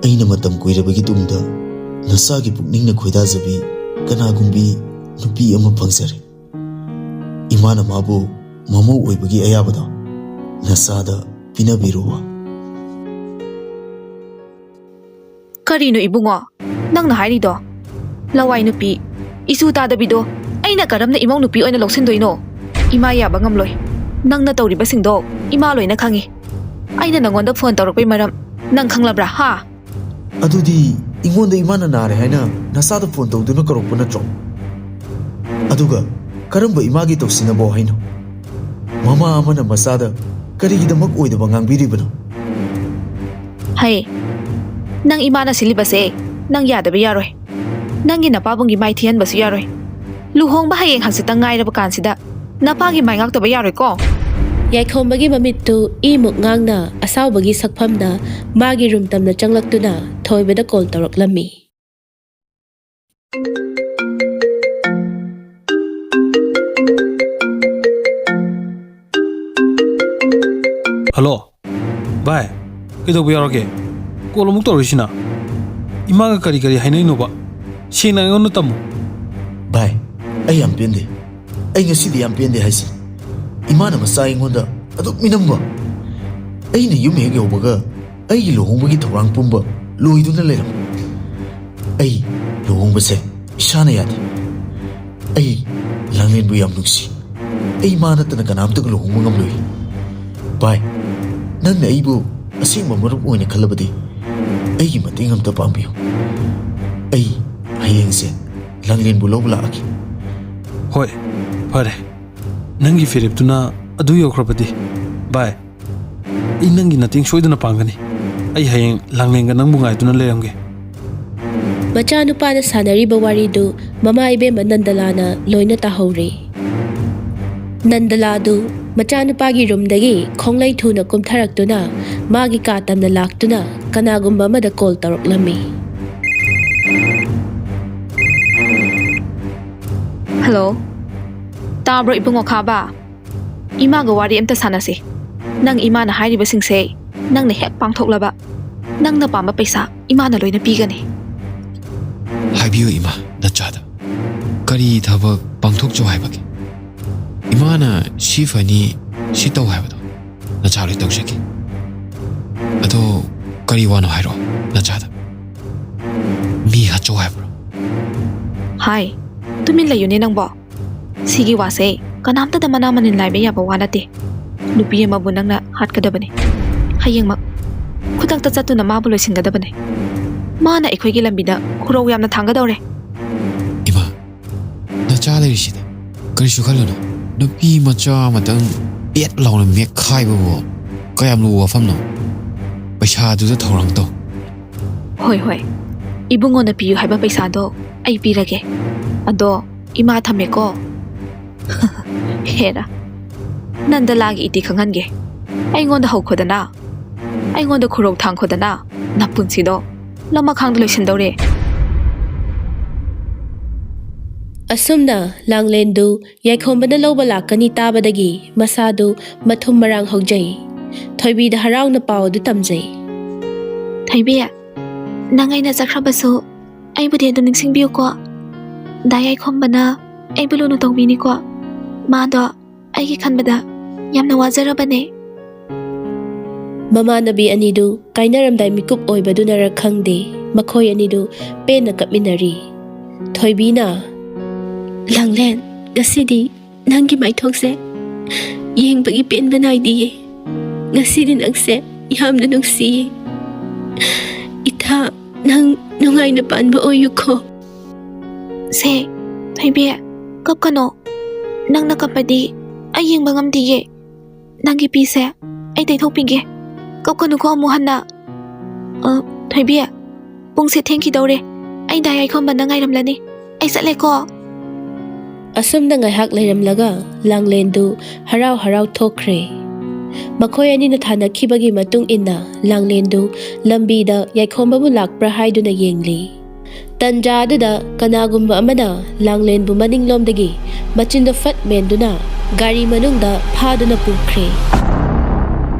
ꯑꯩꯅ ꯃꯇꯝ ꯀꯨꯏꯔꯕꯒꯤ ꯇꯨꯡꯗ ꯅꯆꯥꯒꯤ ꯄꯨꯛꯅꯤꯡꯅ ꯈꯣꯏꯗꯥꯖꯕꯤ ꯀꯅꯥꯒꯨꯝꯕꯤ ꯅꯨꯄꯤ ꯑꯃ ꯐꯪꯖꯔꯦ꯫ ꯏꯃꯥꯅ ꯃꯥꯕꯨ ꯃꯃꯧ ꯑꯣꯏꯕꯒꯤ ꯑꯌꯥꯕꯗꯣ ꯅꯆꯥꯗ ꯄꯤꯅꯕꯤꯔꯨꯕ꯫ ꯀꯔꯤꯅꯣ ꯏꯕꯨꯡꯉꯣ ꯅꯪꯅ ꯍꯥꯏꯔꯤꯗꯣ? ꯂꯋꯥꯏ ꯅꯨꯄꯤ, ꯏꯁꯨ ꯇꯥꯗꯕꯤꯗꯣ ꯑꯩꯅ ꯀꯔꯝꯅ ꯏꯃꯧ ꯅꯨꯄꯤ ꯑꯣꯏꯅ ꯂꯧꯁꯤꯟꯗꯣꯏꯅꯣ? ꯏꯃꯥ ꯌꯥꯕ ꯉꯝꯂꯣꯏ꯫ ꯅꯪꯅ ꯇꯧꯔꯤꯕꯁꯤꯡꯗꯣ ꯏꯃꯥ ꯂꯣꯏꯅ ꯈꯪꯉꯤ꯫ ꯑꯩꯅ ꯅꯪꯉꯣꯟꯗ ꯐꯣꯟ ꯇꯧꯔꯛꯄꯩ ꯃꯔꯝ ꯅꯪ ꯈꯪꯂꯕ꯭ꯔꯥ? ꯍꯥ? ꯑꯗꯨꯗꯤ ꯑꯩꯉꯣꯟꯗ ꯏꯃꯥꯅ ꯅꯥꯔꯦ ꯍꯥꯏꯅ ꯅꯆꯥꯗ ꯐꯣꯟ ꯇꯧꯗꯨꯅ ꯀꯧꯔꯛꯄ ꯅꯠꯇ꯭ꯔꯣ? ꯑꯗꯨꯒ ꯀꯔꯝꯕ ꯏꯃꯥꯒꯤ ꯇꯧꯁꯤꯟꯅꯕꯣ ꯍꯥꯏꯅꯣ? ꯃꯃꯥ ꯑꯃꯅ ꯃꯆꯥꯗ ꯀꯔꯤꯒꯤꯗꯃꯛ ꯑꯣꯏꯗꯕ ꯉꯥꯡꯕꯤꯔꯤꯕꯅꯣ? ꯍꯩ, ꯅꯪ ꯏꯃꯥꯅ ꯁꯤꯜꯂꯤꯕꯁꯦ ꯅꯪ ꯌꯥꯗꯕ ꯌꯥꯔꯣꯏ꯫ ꯅꯪꯒꯤ ꯅꯄꯥꯕꯨꯡꯒꯤ ꯃꯥꯏ ꯊꯤꯍꯟꯕꯁꯨ ꯌꯥꯔꯣꯏ꯫ ꯂꯨꯍꯣꯡꯕ ꯍꯌꯦꯡ ꯍꯪꯆꯤꯠꯇ ꯉꯥꯏꯔꯕ ꯀꯥꯟꯁꯤꯗ ꯅꯄꯥꯒꯤ ꯃꯥꯏ ꯉꯥꯛꯇꯕ ꯌꯥꯔꯣꯏꯀꯣ꯫ ꯌꯥꯏꯈꯣꯝꯕꯒꯤ ꯃꯃꯤꯠꯇꯨ ꯏꯃꯨꯛ ꯉꯥꯡꯅ ꯑꯁꯥꯎꯕꯒꯤ ꯁꯛꯐꯝꯗ ꯃꯥꯒꯤ ꯔꯨꯝ ꯇꯝꯅ ꯆꯪꯂꯛꯇꯨꯅ ꯊꯣꯏꯕꯗ ꯀꯣꯜ ꯇꯧꯔꯛꯂꯝꯃꯤ꯫ ꯍꯜꯂꯣ꯫ ꯚꯥꯏ, ꯀꯩꯗꯧꯕ ꯌꯥꯎꯔꯒꯦ? ꯀꯣꯜ ꯑꯃꯨꯛ ꯇꯧꯔꯛꯏꯁꯤꯅ? ꯏꯃꯥꯒ ꯀꯔꯤ ꯀꯔꯤ ꯍꯥꯏꯅꯩꯅꯣꯕ? ꯁꯦꯡꯅ ꯑꯩꯉꯣꯟꯗ ꯇꯝꯃꯨ꯫ ꯚꯥꯏ, ꯑꯩ ꯌꯥꯝ ꯄꯦꯟꯗꯦ꯫ ꯑꯩ ꯉꯁꯤꯗꯤ ꯌꯥꯝ ꯄꯦꯟꯗꯦ ꯍꯥꯏꯁꯤ꯫ ꯏꯃꯥꯅ ꯃꯆꯥ ꯑꯩꯉꯣꯟꯗ ꯑꯗꯨꯛ ꯃꯤꯅꯝꯕ꯫ ꯑꯩꯅ ꯌꯨꯝ ꯍꯦꯛ ꯌꯧꯕꯒ ꯑꯩꯒꯤ ꯂꯨꯍꯣꯡꯕꯒꯤ ꯊꯧꯔꯥꯡ ꯄꯨꯝꯕ ꯂꯣꯏꯗꯨꯅ ꯂꯩꯔꯝꯃꯤ꯫ ꯑꯩ ꯂꯨꯍꯣꯡꯕꯁꯦ ꯏꯁꯥꯅ ꯌꯥꯗꯦ꯫ ꯑꯩ ꯂꯥꯡꯂꯦꯟꯕꯨ ꯌꯥꯝ ꯅꯨꯡꯁꯤ꯫ ꯑꯩ ꯃꯥ ꯅꯠꯇꯅ ꯀꯅꯥꯝꯇꯒ ꯂꯨꯍꯣꯡꯕ ꯉꯝꯂꯣꯏ꯫ ꯚꯥꯏ, ꯅꯪꯅ ꯑꯩꯕꯨ ꯑꯁꯦꯡꯕ ꯃꯔꯨꯞ ꯑꯣꯏꯅ ꯈꯜꯂꯕꯗꯤ ꯑꯩꯒꯤ ꯃꯇꯦꯡ ꯑꯝꯇ ꯄꯥꯡꯕꯤꯌꯨ꯫ ꯑꯩ ꯍꯌꯦꯡꯁꯦ ꯂꯥꯡꯂꯦꯟꯕꯨ ꯂꯧꯕ ꯂꯥꯛꯑꯒꯦ꯫ ꯍꯣꯏ, ꯐꯔꯦ꯫ ꯅꯪꯒꯤ ꯐꯤꯔꯦꯞꯇꯨꯅ ꯑꯗꯨ ꯌꯧꯈ꯭ꯔꯕꯗꯤ, ꯚꯥꯏ, ꯑꯩ ꯅꯪꯒꯤ ꯃꯇꯦꯡ ꯁꯣꯏꯗꯅ ꯄꯥꯡꯒꯅꯤ꯫ ꯑꯩ ꯍꯌꯦꯡ ꯂꯥꯡꯂꯦꯟꯒ ꯅꯪꯕꯨ ꯉꯥꯏꯗꯨꯅ ꯂꯩꯔꯝꯒꯦ꯫ ꯃꯆꯥꯅꯨꯄꯥꯅ ꯁꯥꯟꯅꯔꯤꯕ ꯋꯥꯔꯤꯗꯨ ꯃꯃꯥ ꯏꯕꯦꯝꯃ ꯅꯟꯗꯂꯥꯅ ꯂꯣꯏꯅ ꯇꯥꯍꯧꯔꯤ꯫ ꯅꯟꯗꯂꯥꯗꯨ ꯃꯆꯥꯅꯨꯄꯥꯒꯤ ꯔꯨꯝꯗꯒꯤ ꯈꯣꯡꯂꯩ ꯊꯨꯅ ꯀꯨꯝꯊꯔꯛꯇꯨꯅ ꯃꯥꯒꯤ ꯀꯥ ꯇꯝꯅ ꯂꯥꯛꯇꯨꯅ ꯀꯅꯥꯒꯨꯝꯕ ꯑꯃꯗ ꯀꯣꯜ ꯇꯧꯔꯛꯂꯝꯃꯤ꯫ ꯍꯜꯂꯣ, ꯇꯥꯕ꯭ꯔꯣ ꯏꯕꯨꯡꯉꯣ ꯈꯥꯕ? ꯏꯃꯥꯒ ꯋꯥꯔꯤ ꯑꯝꯇ ꯁꯥꯟꯅꯁꯤ꯫ ꯅꯪ ꯏꯃꯥꯅ ꯍꯥꯏꯔꯤꯕꯁꯤꯡꯁꯦ ꯅꯪꯅ ꯍꯦꯛ ꯄꯥꯡꯊꯣꯛꯂꯕ, ꯅꯪꯅ ꯄꯥꯝꯕ ꯄꯩꯁꯥ ꯏꯃꯥꯅ ꯂꯣꯏꯅ ꯄꯤꯒꯅꯤ꯫ ꯍꯥꯏꯕꯤꯌꯨ ꯏꯃꯥ, ꯅꯆꯥꯗ ꯀꯔꯤ ꯊꯕꯛ ꯄꯥꯡꯊꯣꯛꯆꯧ ꯍꯥꯏꯕꯒꯦ? ꯏꯃꯥꯅ ꯁꯤ ꯐꯅꯤ, ꯁꯤ ꯇꯧ ꯍꯥꯏꯕꯗꯣ ꯅꯆꯥ ꯂꯣꯏ ꯇꯧꯖꯒꯦ꯫ ꯑꯗꯣ ꯀꯔꯤ ꯋꯥꯅꯣ ꯍꯥꯏꯔꯣ ꯅꯆꯥꯗ? ꯃꯤ ꯍꯥꯠꯆꯧ ꯍꯥꯏꯕ꯭ꯔꯣ? ꯍꯥꯏ, ꯇꯨꯃꯤꯟ ꯂꯩꯌꯨꯅꯦ ꯅꯪꯕꯣ꯫ ꯁꯤꯒꯤ ꯋꯥꯁꯦ ꯀꯅꯥꯝꯇꯗ ꯃꯅꯥ ꯃꯅꯤꯟ ꯂꯥꯏꯕ ꯌꯥꯕ ꯋꯥ ꯅꯠꯇꯦ꯫ ꯅꯨꯄꯤ ꯑꯃꯕꯨ ꯅꯪꯅ ꯍꯥꯠꯀꯗꯕꯅꯤ꯫ ꯍꯌꯦꯡꯃꯛ ꯈꯨꯗꯛꯇ ꯆꯠꯇꯨꯅ ꯃꯥꯕꯨ ꯂꯣꯏꯁꯤꯟꯒꯗꯕꯅꯤ꯫ ꯃꯥꯅ ꯑꯩꯈꯣꯏꯒꯤ ꯂꯝꯕꯤꯗ ꯈꯨꯔꯧ ꯌꯥꯝꯅ ꯊꯥꯡꯒꯗꯧꯔꯦ꯫ ꯏꯃꯥ, ꯅꯆꯥ ꯂꯩꯔꯤꯁꯤꯗꯤ ꯀꯔꯤꯁꯨ ꯈꯜꯂꯨꯅꯨ꯫ ꯅꯨꯄꯤ ꯃꯆꯥ ꯑꯃꯇꯪ ꯄꯦꯠ ꯂꯥꯎꯅ ꯃꯦꯠꯈꯥꯏꯕꯕꯨ ꯀꯌꯥꯝ ꯂꯨꯕ ꯋꯥꯐꯝꯅꯣ? ꯄꯩꯁꯥꯗꯨꯗ ꯊꯧꯔꯥꯡ ꯇꯧ꯫ ꯍꯣꯏ, ꯍꯣꯏ꯫ ꯏꯕꯨꯡꯉꯣꯅ ꯄꯤꯌꯨ ꯍꯥꯏꯕ ꯄꯩꯁꯥꯗꯣ ꯑꯩ ꯄꯤꯔꯒꯦ꯫ ꯑꯗꯣ ꯏꯃꯥ ꯊꯝꯃꯦꯀꯣ꯫ ꯍꯦꯔꯥ, ꯅꯟꯗꯂꯥꯒꯤ ꯏꯇꯤ ꯈꯪꯍꯟꯒꯦ꯫ ꯑꯩꯉꯣꯟꯗ ꯍꯧꯈꯣꯗꯅ, ꯑꯩꯉꯣꯟꯗ ꯈꯨꯔꯧ ꯊꯥꯡꯈꯣꯗꯅ, ꯅꯄꯨꯟꯁꯤꯗꯣ ꯂꯃꯈꯥꯡꯗ ꯂꯣꯏꯁꯤꯟꯗꯧꯔꯦ꯫ ꯑꯁꯨꯝꯅ ꯂꯥꯡꯂꯦꯟꯗꯨ ꯌꯥꯏꯈꯣꯝꯕꯅ ꯂꯧꯕ ꯂꯥꯛꯀꯅꯤ ꯇꯥꯕꯗꯒꯤ ꯃꯁꯥꯗꯨ ꯃꯊꯨꯝ ꯃꯔꯥꯡ ꯍꯧꯖꯩ꯫ ꯊꯣꯏꯕꯤꯗ ꯍꯔꯥꯎꯅ ꯄꯥꯎ ꯑꯗꯨ ꯇꯝꯖꯩ꯫ ꯊꯣꯏꯕꯤ, ꯅꯪ ꯑꯩꯅ ꯆꯠꯈ꯭ꯔꯕꯁꯨ ꯑꯩꯕꯨꯗꯤ ꯑꯗꯨꯝ ꯅꯤꯡꯁꯤꯡꯕꯤꯌꯨꯀꯣ꯫ ꯗꯥ ꯌꯥꯏꯈꯣꯝꯕꯅ ꯑꯩꯕꯨ ꯂꯨꯅ ꯇꯧꯕꯤꯅꯤꯀꯣ꯫ ꯃꯥꯗꯣ ꯑꯩꯒꯤ ꯈꯟꯕꯗ ꯌꯥꯝꯅ ꯋꯥꯖꯔꯕꯅꯦ꯫ ꯃꯃꯥꯟꯅꯕꯤ ꯑꯅꯤꯗꯨ ꯀꯥꯏꯅꯔꯝꯗꯥꯏ ꯃꯤꯀꯨꯞ ꯑꯣꯏꯕꯗꯨꯅꯔ ꯈꯪꯗꯦ, ꯃꯈꯣꯏ ꯑꯅꯤꯗꯨ ꯄꯦꯟꯅ ꯀꯞꯃꯤꯟꯅꯔꯤ꯫ ꯊꯣꯏꯕꯤꯅ, "ꯂꯥꯡꯂꯦꯟ, ꯉꯁꯤꯗꯤ ꯅꯪꯒꯤ ꯃꯥꯏꯊꯣꯡꯁꯦ ꯌꯦꯡꯕꯒꯤ ꯄꯦꯟꯕ ꯅꯥꯏꯗꯤꯌꯦ꯫ ꯉꯁꯤꯗꯤ ꯅꯪꯁꯦ ꯌꯥꯝꯅ ꯅꯨꯡꯁꯤꯌꯦ꯫ ꯏꯊꯥ, ꯅꯪ ꯅꯨꯡꯉꯥꯏꯅ ꯄꯥꯟꯕ ꯑꯣꯏꯌꯨꯀꯣ꯫" ꯁꯦ, ꯊꯣꯏꯕꯤ, ꯀꯞꯀꯅꯣ꯫ ꯅꯪꯅ ꯀꯞꯄꯗꯤ ꯑꯩ ꯌꯦꯡꯕ ꯉꯝꯗꯤꯌꯦ꯫ ꯅꯪꯒꯤ ꯄꯤꯁꯦ ꯑꯩ ꯇꯩꯊꯣꯛꯄꯤꯒꯦ꯫ ꯀꯞꯀꯅꯨꯀꯣ ꯑꯃꯨꯛ ꯍꯟꯅ꯫ ꯑ, ꯊꯣꯏꯕꯤ, ꯄꯨꯡꯁꯦ ꯊꯦꯡꯈꯤꯗꯧꯔꯦ꯫ ꯑꯩ ꯗꯥ ꯌꯥꯏꯈꯣꯝꯕꯅ ꯉꯥꯏꯔꯝꯂꯅꯤ꯫ ꯑꯩ ꯆꯠꯂꯦꯀꯣ꯫ ꯑꯁꯨꯝꯅ ꯉꯥꯏꯍꯥꯛ ꯂꯩꯔꯝꯂꯒ ꯂꯥꯡꯂꯦꯟꯗꯨ ꯍꯔꯥꯎ ꯍꯔꯥꯎ ꯊꯣꯛꯈ꯭ꯔꯦ꯫ ꯃꯈꯣꯏ ꯑꯅꯤꯅ ꯊꯥꯅꯈꯤꯕꯒꯤ ꯃꯇꯨꯡ ꯏꯟꯅ ꯂꯥꯡꯂꯦꯟꯗꯨ ꯂꯝꯕꯤꯗ ꯌꯥꯏꯈꯣꯝꯕꯕꯨ ꯂꯥꯛꯄ꯭ꯔꯥ ꯍꯥꯏꯗꯨꯅ ꯌꯦꯡꯂꯤ꯫ ꯇꯟꯖꯥ ꯑꯗꯨꯗ ꯀꯅꯥꯒꯨꯝꯕ ꯑꯃꯅ ꯂꯥꯡꯂꯦꯟꯕꯨ ꯃꯅꯤꯡꯂꯣꯝꯗꯒꯤ ꯃꯆꯤꯟꯗꯣ ꯐꯠ ꯃꯦꯟꯗꯨꯅ ꯒꯥꯔꯤ ꯃꯅꯨꯡꯗ ꯐꯥꯗꯨꯅ ꯄꯨꯈ꯭ꯔꯦ꯫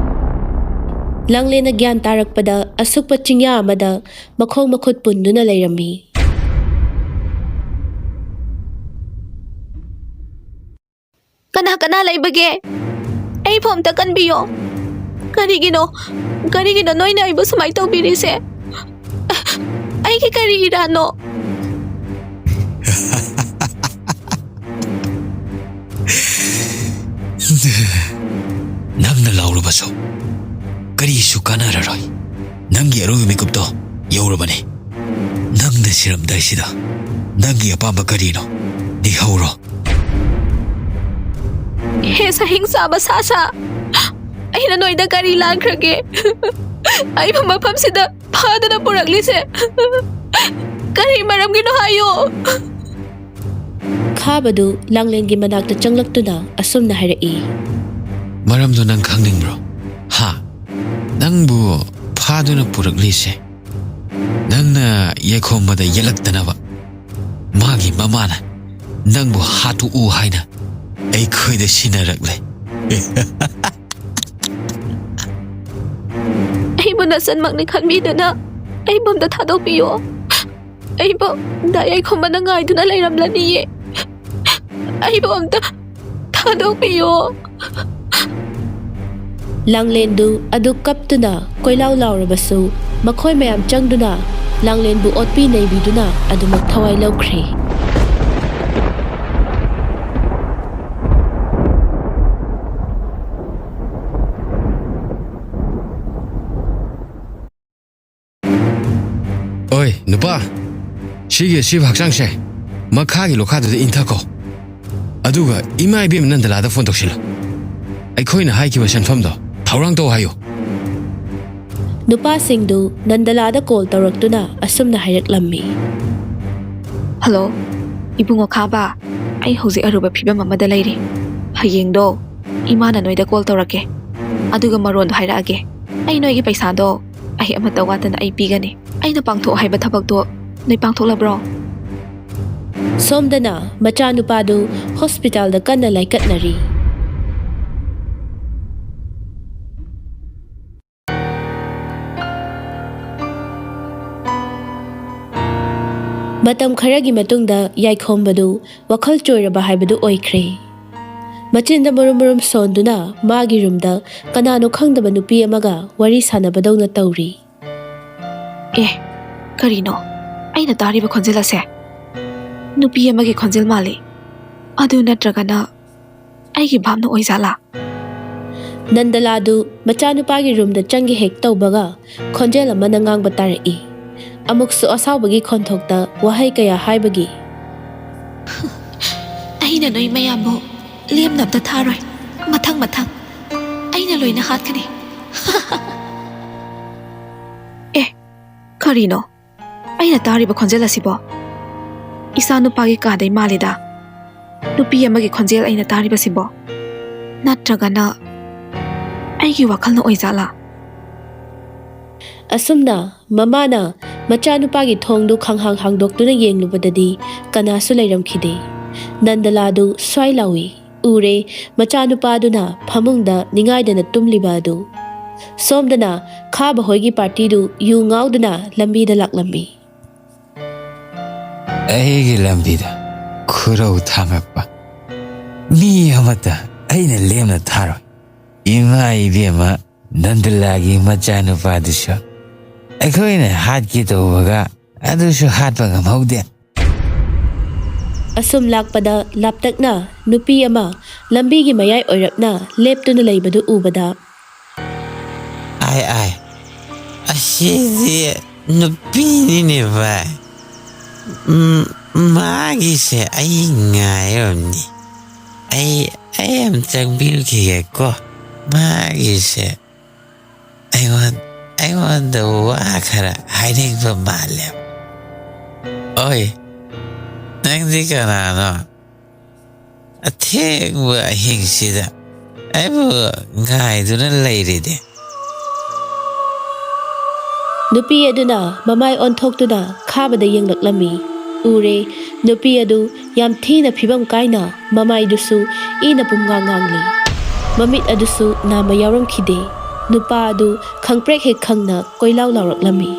ꯂꯥꯡꯂꯦꯟꯅ ꯒ꯭ꯌꯥꯟ ꯇꯥꯔꯛꯄꯗ ꯑꯁꯨꯛꯄ ꯆꯤꯡꯌꯥ ꯑꯃꯗ ꯃꯈꯣꯡ ꯃꯈꯨꯠ ꯄꯨꯟꯗꯨꯅ ꯂꯩꯔꯝꯃꯤ꯫ "ꯀꯅꯥ ꯀꯅꯥ ꯂꯩꯕꯒꯦ? ꯑꯩꯕꯨ ꯑꯝꯇ ꯀꯟꯕꯤꯌꯣ꯫ ꯀꯔꯤꯒꯤꯅꯣ, ꯀꯔꯤꯒꯤꯅꯣ ꯅꯣꯏꯅ ꯑꯩꯕꯨ ꯁꯨꯃꯥꯏꯅ ꯇꯧꯕꯤꯔꯤꯁꯦ? ꯑꯩꯒꯤ ꯀꯔꯤ ꯏꯔꯥꯟꯅꯣ?" "ꯅꯪꯅ ꯂꯥꯎꯔꯕꯁꯨ ꯀꯔꯤꯁꯨ ꯀꯥꯟꯅꯔꯔꯣꯏ꯫ ꯅꯪꯒꯤ ꯑꯔꯣꯏꯕ ꯃꯤꯀꯨꯞꯇꯣ ꯌꯧꯔꯕꯅꯤ꯫ ꯅꯪꯅ ꯁꯤꯔꯝꯗꯥꯏꯁꯤꯗ ꯅꯪꯒꯤ ꯑꯄꯥꯝꯕ ꯀꯔꯤꯅꯣ? ꯂꯤꯍꯧꯔꯣ꯫" "ꯍꯦ ꯁꯍꯤꯡꯁꯥ ꯃꯁꯥ ꯁꯥ, ꯑꯩꯅ ꯅꯣꯏꯗ ꯀꯔꯤ ꯂꯥꯟꯈ꯭ꯔꯒꯦ? ꯑꯩꯕꯨ ꯃꯐꯝꯁꯤꯗ ꯐꯥꯗꯨꯅ ꯄꯨꯔꯛꯂꯤꯁꯦ ꯀꯔꯤ ꯃꯔꯝꯒꯤꯅꯣ ꯍꯥꯏꯌꯣ?" ꯐꯥꯕꯗꯨ ꯂꯥꯡꯂꯦꯟꯒꯤ ꯃꯅꯥꯛꯇ ꯆꯪꯂꯛꯇꯨꯅ ꯑꯁꯨꯝꯅ ꯍꯥꯏꯔꯛꯏ꯫ ꯃꯔꯝꯗꯨ ꯅꯪ ꯈꯪꯅꯤꯡꯕ꯭ꯔꯣ? ꯍꯥ? ꯅꯪꯕꯨ ꯐꯥꯗꯨꯅ ꯄꯨꯔꯛꯂꯤꯁꯦ ꯅꯪꯅ ꯌꯥꯏꯈꯣꯝꯕꯗ ꯌꯦꯠꯂꯛꯇꯅꯕ꯫ ꯃꯥꯒꯤ ꯃꯃꯥꯅ ꯅꯪꯕꯨ ꯍꯥꯠꯇꯣꯛꯎ ꯍꯥꯏꯅ ꯑꯩꯈꯣꯏꯗ ꯁꯤꯟꯅꯔꯛꯂꯦ꯫ ꯑꯩꯕꯨ ꯅꯆꯟꯃꯛꯅꯤ ꯈꯟꯕꯤꯗꯨꯅ ꯑꯩꯕꯨ ꯑꯝꯇ ꯊꯥꯗꯣꯛꯄꯤꯌꯣ꯫ ꯑꯩꯕꯨ ꯗꯥ ꯌꯥꯏꯈꯣꯝꯕꯅ ꯉꯥꯏꯗꯨꯅ ꯂꯩꯔꯝꯂꯅꯤꯌꯦ꯫ ꯑꯩꯕꯨ ꯑꯝꯇ ꯊꯥꯗꯣꯛꯄꯤꯌꯣ꯫ ꯂꯥꯡꯂꯦꯟꯗꯨ ꯑꯗꯨ ꯀꯞꯇꯨꯅ ꯀꯣꯏꯂꯥꯎ ꯂꯥꯎꯔꯕꯁꯨ, ꯃꯈꯣꯏ ꯃꯌꯥꯝ ꯆꯪꯗꯨꯅ ꯂꯥꯡꯂꯦꯟꯕꯨ ꯑꯣꯠꯄꯤ ꯅꯩꯕꯤꯗꯨꯅ ꯑꯗꯨꯃꯛ ꯊꯋꯥꯏ ꯂꯧꯈ꯭ꯔꯦ꯫ ꯑꯣꯏ ꯅꯨꯄꯥ, ꯁꯤꯒꯤ ꯑꯁꯤꯕ ꯍꯛꯆꯥꯡꯁꯦ ꯃꯈꯥꯒꯤ ꯂꯣꯈꯥꯗꯨꯗ ꯏꯟꯊꯈꯣ꯫ ꯑꯗꯨꯒ ꯏꯃꯥ ꯏꯕꯦꯝ ꯅꯟꯗꯂꯥꯗ ꯐꯣꯟ ꯇꯧꯁꯤꯜꯂꯣ꯫ ꯑꯩꯈꯣꯏꯅ ꯍꯥꯏꯈꯤꯕ ꯁꯦꯟꯐꯝꯗꯣ ꯊꯧꯔꯥꯡ ꯇꯧ ꯍꯥꯏꯌꯨ꯫ ꯅꯨꯄꯥꯁꯤꯡꯗꯨ ꯅꯟꯗꯂꯥꯗ ꯀꯣꯜ ꯇꯧꯔꯛꯇꯨꯅ ꯑꯁꯨꯝꯅ ꯍꯥꯏꯔꯛꯂꯝꯃꯤ꯫ ꯍꯜꯂꯣ, ꯏꯕꯨꯡꯉꯣ ꯈꯥꯕ, ꯑꯩ ꯍꯧꯖꯤꯛ ꯑꯔꯨꯕ ꯐꯤꯕꯝ ꯑꯃꯗ ꯂꯩꯔꯤ꯫ ꯍꯌꯦꯡꯗꯣ ꯏꯃꯥꯅ ꯅꯣꯏꯗ ꯀꯣꯜ ꯇꯧꯔꯛꯀꯦ, ꯑꯗꯨꯒ ꯃꯔꯣꯟꯗꯣ ꯍꯥꯏꯔꯛꯑꯒꯦ꯫ ꯑꯩ ꯅꯣꯏꯒꯤ ꯄꯩꯁꯥꯗꯣ ꯑꯩ ꯑꯃꯠꯇ ꯋꯥꯠꯇꯅ ꯑꯩ ꯄꯤꯒꯅꯤ꯫ ꯑꯩꯅ ꯄꯥꯡꯊꯣꯛꯑꯣ ꯍꯥꯏꯕ ꯊꯕꯛꯇꯣ ꯅꯣꯏ ꯄꯥꯡꯊꯣꯛꯂꯕ꯭ꯔꯣ? ꯁꯣꯝꯗꯅ ꯃꯆꯥꯅꯨꯄꯥꯗꯨ ꯍꯣꯁꯄꯤꯇꯥꯜꯗ ꯀꯟꯅ ꯂꯥꯏꯀꯠꯅꯔꯤ꯫ ꯃꯇꯝ ꯈꯔꯒꯤ ꯃꯇꯨꯡꯗ ꯌꯥꯏꯈꯣꯝꯕꯗꯨ ꯋꯥꯈꯜ ꯆꯣꯏꯔꯕ ꯍꯥꯏꯕꯗꯨ ꯑꯣꯏꯈ꯭ꯔꯦ꯫ ꯃꯆꯤꯟꯗ ꯃꯔꯨꯝ ꯃꯔꯨꯝ ꯁꯣꯟꯗꯨꯅ ꯃꯥꯒꯤ ꯔꯨꯝꯗ ꯀꯅꯥꯅꯣ ꯈꯪꯗꯕ ꯅꯨꯄꯤ ꯑꯃꯒ ꯋꯥꯔꯤ ꯁꯥꯟꯅꯕꯗꯧꯅ ꯇꯧꯔꯤ꯫ ꯑꯦ, ꯀꯔꯤꯅꯣ ꯑꯩꯅ ꯇꯥꯔꯤꯕ ꯈꯣꯟꯖꯦꯜ ꯑꯁꯦ? ꯅꯨꯄꯤ ꯑꯃꯒꯤ ꯈꯣꯟꯖꯦꯜ ꯃꯥꯜꯂꯤ꯫ ꯑꯗꯨ ꯅꯠꯇ꯭ꯔꯒꯅ ꯑꯩꯒꯤ ꯚꯥꯞꯅ ꯑꯣꯏꯖꯥꯠꯂꯥ? ꯅꯟꯗꯂꯥꯗꯨ ꯃꯆꯥꯅꯨꯄꯥꯒꯤ ꯔꯨꯝꯗ ꯆꯪꯒꯦ ꯍꯦꯛ ꯇꯧꯕꯒ ꯈꯣꯟꯖꯦꯜ ꯑꯃꯅ ꯉꯥꯡꯕ ꯇꯥꯔꯛꯏ꯫ ꯑꯃꯨꯛꯁꯨ ꯑꯁꯥꯎꯕꯒꯤ ꯈꯣꯟꯊꯣꯛꯇ ꯋꯥꯍꯩ ꯀꯌꯥ ꯍꯥꯏꯕꯒꯤ꯫ ꯑꯩꯅ ꯅꯣꯏ ꯃꯌꯥꯝꯕꯨ ꯂꯦꯝꯅ ꯑꯝꯇ ꯊꯥꯔꯣꯏ꯫ ꯃꯊꯪ ꯃꯊꯪ ꯑꯩꯅ ꯂꯣꯏꯅ ꯍꯥꯠꯀꯅꯤ꯫ ꯑꯦ, ꯀꯔꯤꯅꯣ ꯑꯩꯅ ꯇꯥꯔꯤꯕ ꯈꯣꯟꯖꯦꯜ ꯑꯁꯤꯕꯣ? ꯏꯆꯥ ꯅꯨꯄꯥꯒꯤ ꯀꯥꯗꯩ ꯃꯥꯜꯂꯤꯗ꯫ ꯅꯨꯄꯤ ꯑꯃꯒꯤ ꯈꯣꯟꯖꯦꯜ ꯑꯩꯅ ꯇꯥꯔꯤꯕꯁꯤꯕꯣ? ꯅꯠꯇ꯭ꯔꯒꯅ ꯑꯩꯒꯤ ꯋꯥꯈꯜꯅ ꯑꯣꯏꯖꯥꯠꯂꯥ? ꯑꯁꯨꯝꯅ ꯃꯃꯥꯅ ꯃꯆꯥꯅꯨꯄꯥꯒꯤ ꯊꯣꯡꯗꯨ ꯈꯪꯍꯥꯡ ꯍꯥꯡꯗꯣꯛꯇꯨꯅ ꯌꯦꯡꯂꯨꯕꯗꯗꯤ ꯀꯅꯥꯁꯨ ꯂꯩꯔꯝꯈꯤꯗꯦ꯫ ꯅꯟꯗꯂꯥꯗꯨ ꯁ꯭ꯋꯥꯏ ꯂꯥꯎꯏ꯫ ꯎꯔꯦ, ꯃꯆꯥꯅꯨꯄꯥꯗꯨꯅ ꯐꯃꯨꯡꯗ ꯅꯤꯡꯉꯥꯏꯗꯅ ꯇꯨꯝꯂꯤꯕ ꯑꯗꯨ꯫ ꯁꯣꯝꯗꯅ ꯈꯥꯕ ꯍꯣꯏꯒꯤ ꯄꯥꯔꯇꯤꯗꯨ ꯌꯨ ꯉꯥꯎꯗꯨꯅ ꯂꯝꯕꯤꯗ ꯂꯥꯛꯂꯝꯃꯤ꯫ ꯑꯩꯒꯤ ꯂꯝꯕꯤꯗ ꯈꯨꯔꯧ ꯊꯥꯡꯉꯛꯄ ꯃꯤ ꯑꯃꯠꯇ ꯑꯩꯅ ꯂꯦꯝꯅ ꯊꯥꯔꯣꯏ꯫ ꯏꯃꯥ ꯏꯕꯦꯝꯃ, ꯅꯟꯗꯂꯥꯒꯤ ꯃꯆꯥꯅꯨꯄꯥꯗꯨꯁꯨ ꯑꯩꯈꯣꯏꯅ ꯍꯥꯠꯀꯦ ꯇꯧꯕꯒ ꯑꯗꯨꯁꯨ ꯍꯥꯠꯄ ꯉꯝꯍꯧꯗꯦ꯫ ꯑꯁꯨꯝ ꯂꯥꯛꯄꯗ ꯂꯥꯞꯇꯛꯅ ꯅꯨꯄꯤ ꯑꯃ ꯂꯝꯕꯤꯒꯤ ꯃꯌꯥꯏ ꯑꯣꯏꯔꯞꯅ ꯂꯦꯞꯇꯨꯅ ꯂꯩꯕꯗꯨ ꯎꯕꯗ, "ꯑꯥꯏ, ꯑꯥꯏ, ꯑꯁꯤꯗꯤ ꯅꯨꯄꯤꯅꯤꯅꯦ ꯚꯥꯏ꯫ ꯎꯝ, ꯃꯥꯒꯤꯁꯦ ꯑꯩ ꯉꯥꯏꯔꯝꯅꯤ꯫ ꯑꯩ, ꯑꯩ ꯑꯝꯇꯪ ꯄꯤꯔꯨꯈꯤꯒꯦꯀꯣ꯫ ꯃꯥꯒꯤꯁꯦ ꯑꯩꯉꯣꯟ-, ꯑꯩꯉꯣꯟꯗ ꯋꯥ ꯈꯔ ꯍꯥꯏꯅꯤꯡꯕ ꯃꯥꯜꯂꯦ꯫ ꯑꯣꯏ, ꯅꯪꯗꯤ ꯀꯅꯥꯅꯣ? ꯑꯊꯦꯡꯕ ꯑꯍꯤꯡꯁꯤꯗ ꯑꯩꯕꯨ ꯉꯥꯏꯗꯨꯅ ꯂꯩꯔꯤꯗꯤ?" ꯅꯨꯄꯤ ꯑꯗꯨꯅ ꯃꯃꯥꯏ ꯑꯣꯟꯊꯣꯛꯇꯨꯅ ꯈꯥꯕꯗ ꯌꯦꯡꯂꯛꯂꯝꯃꯤ꯫ ꯎꯔꯦ, ꯅꯨꯄꯤ ꯑꯗꯨ ꯌꯥꯝ ꯊꯤꯅ ꯐꯤꯕꯝ ꯀꯥꯏꯅ, ꯃꯃꯥꯏꯗꯨꯁꯨ ꯏꯅ ꯄꯨꯝꯉꯥꯡ ꯉꯥꯡꯂꯤ꯫ ꯃꯃꯤꯠ ꯑꯗꯨꯁꯨ ꯅꯥꯝꯃ ꯌꯥꯎꯔꯝꯈꯤꯗꯦ꯫ ꯅꯨꯄꯥ ꯑꯗꯨ ꯈꯪꯄ꯭ꯔꯦꯛ ꯍꯦꯛ ꯈꯪꯅ ꯀꯣꯏꯂꯥꯎ ꯂꯥꯎꯔꯛꯂꯝꯃꯤ꯫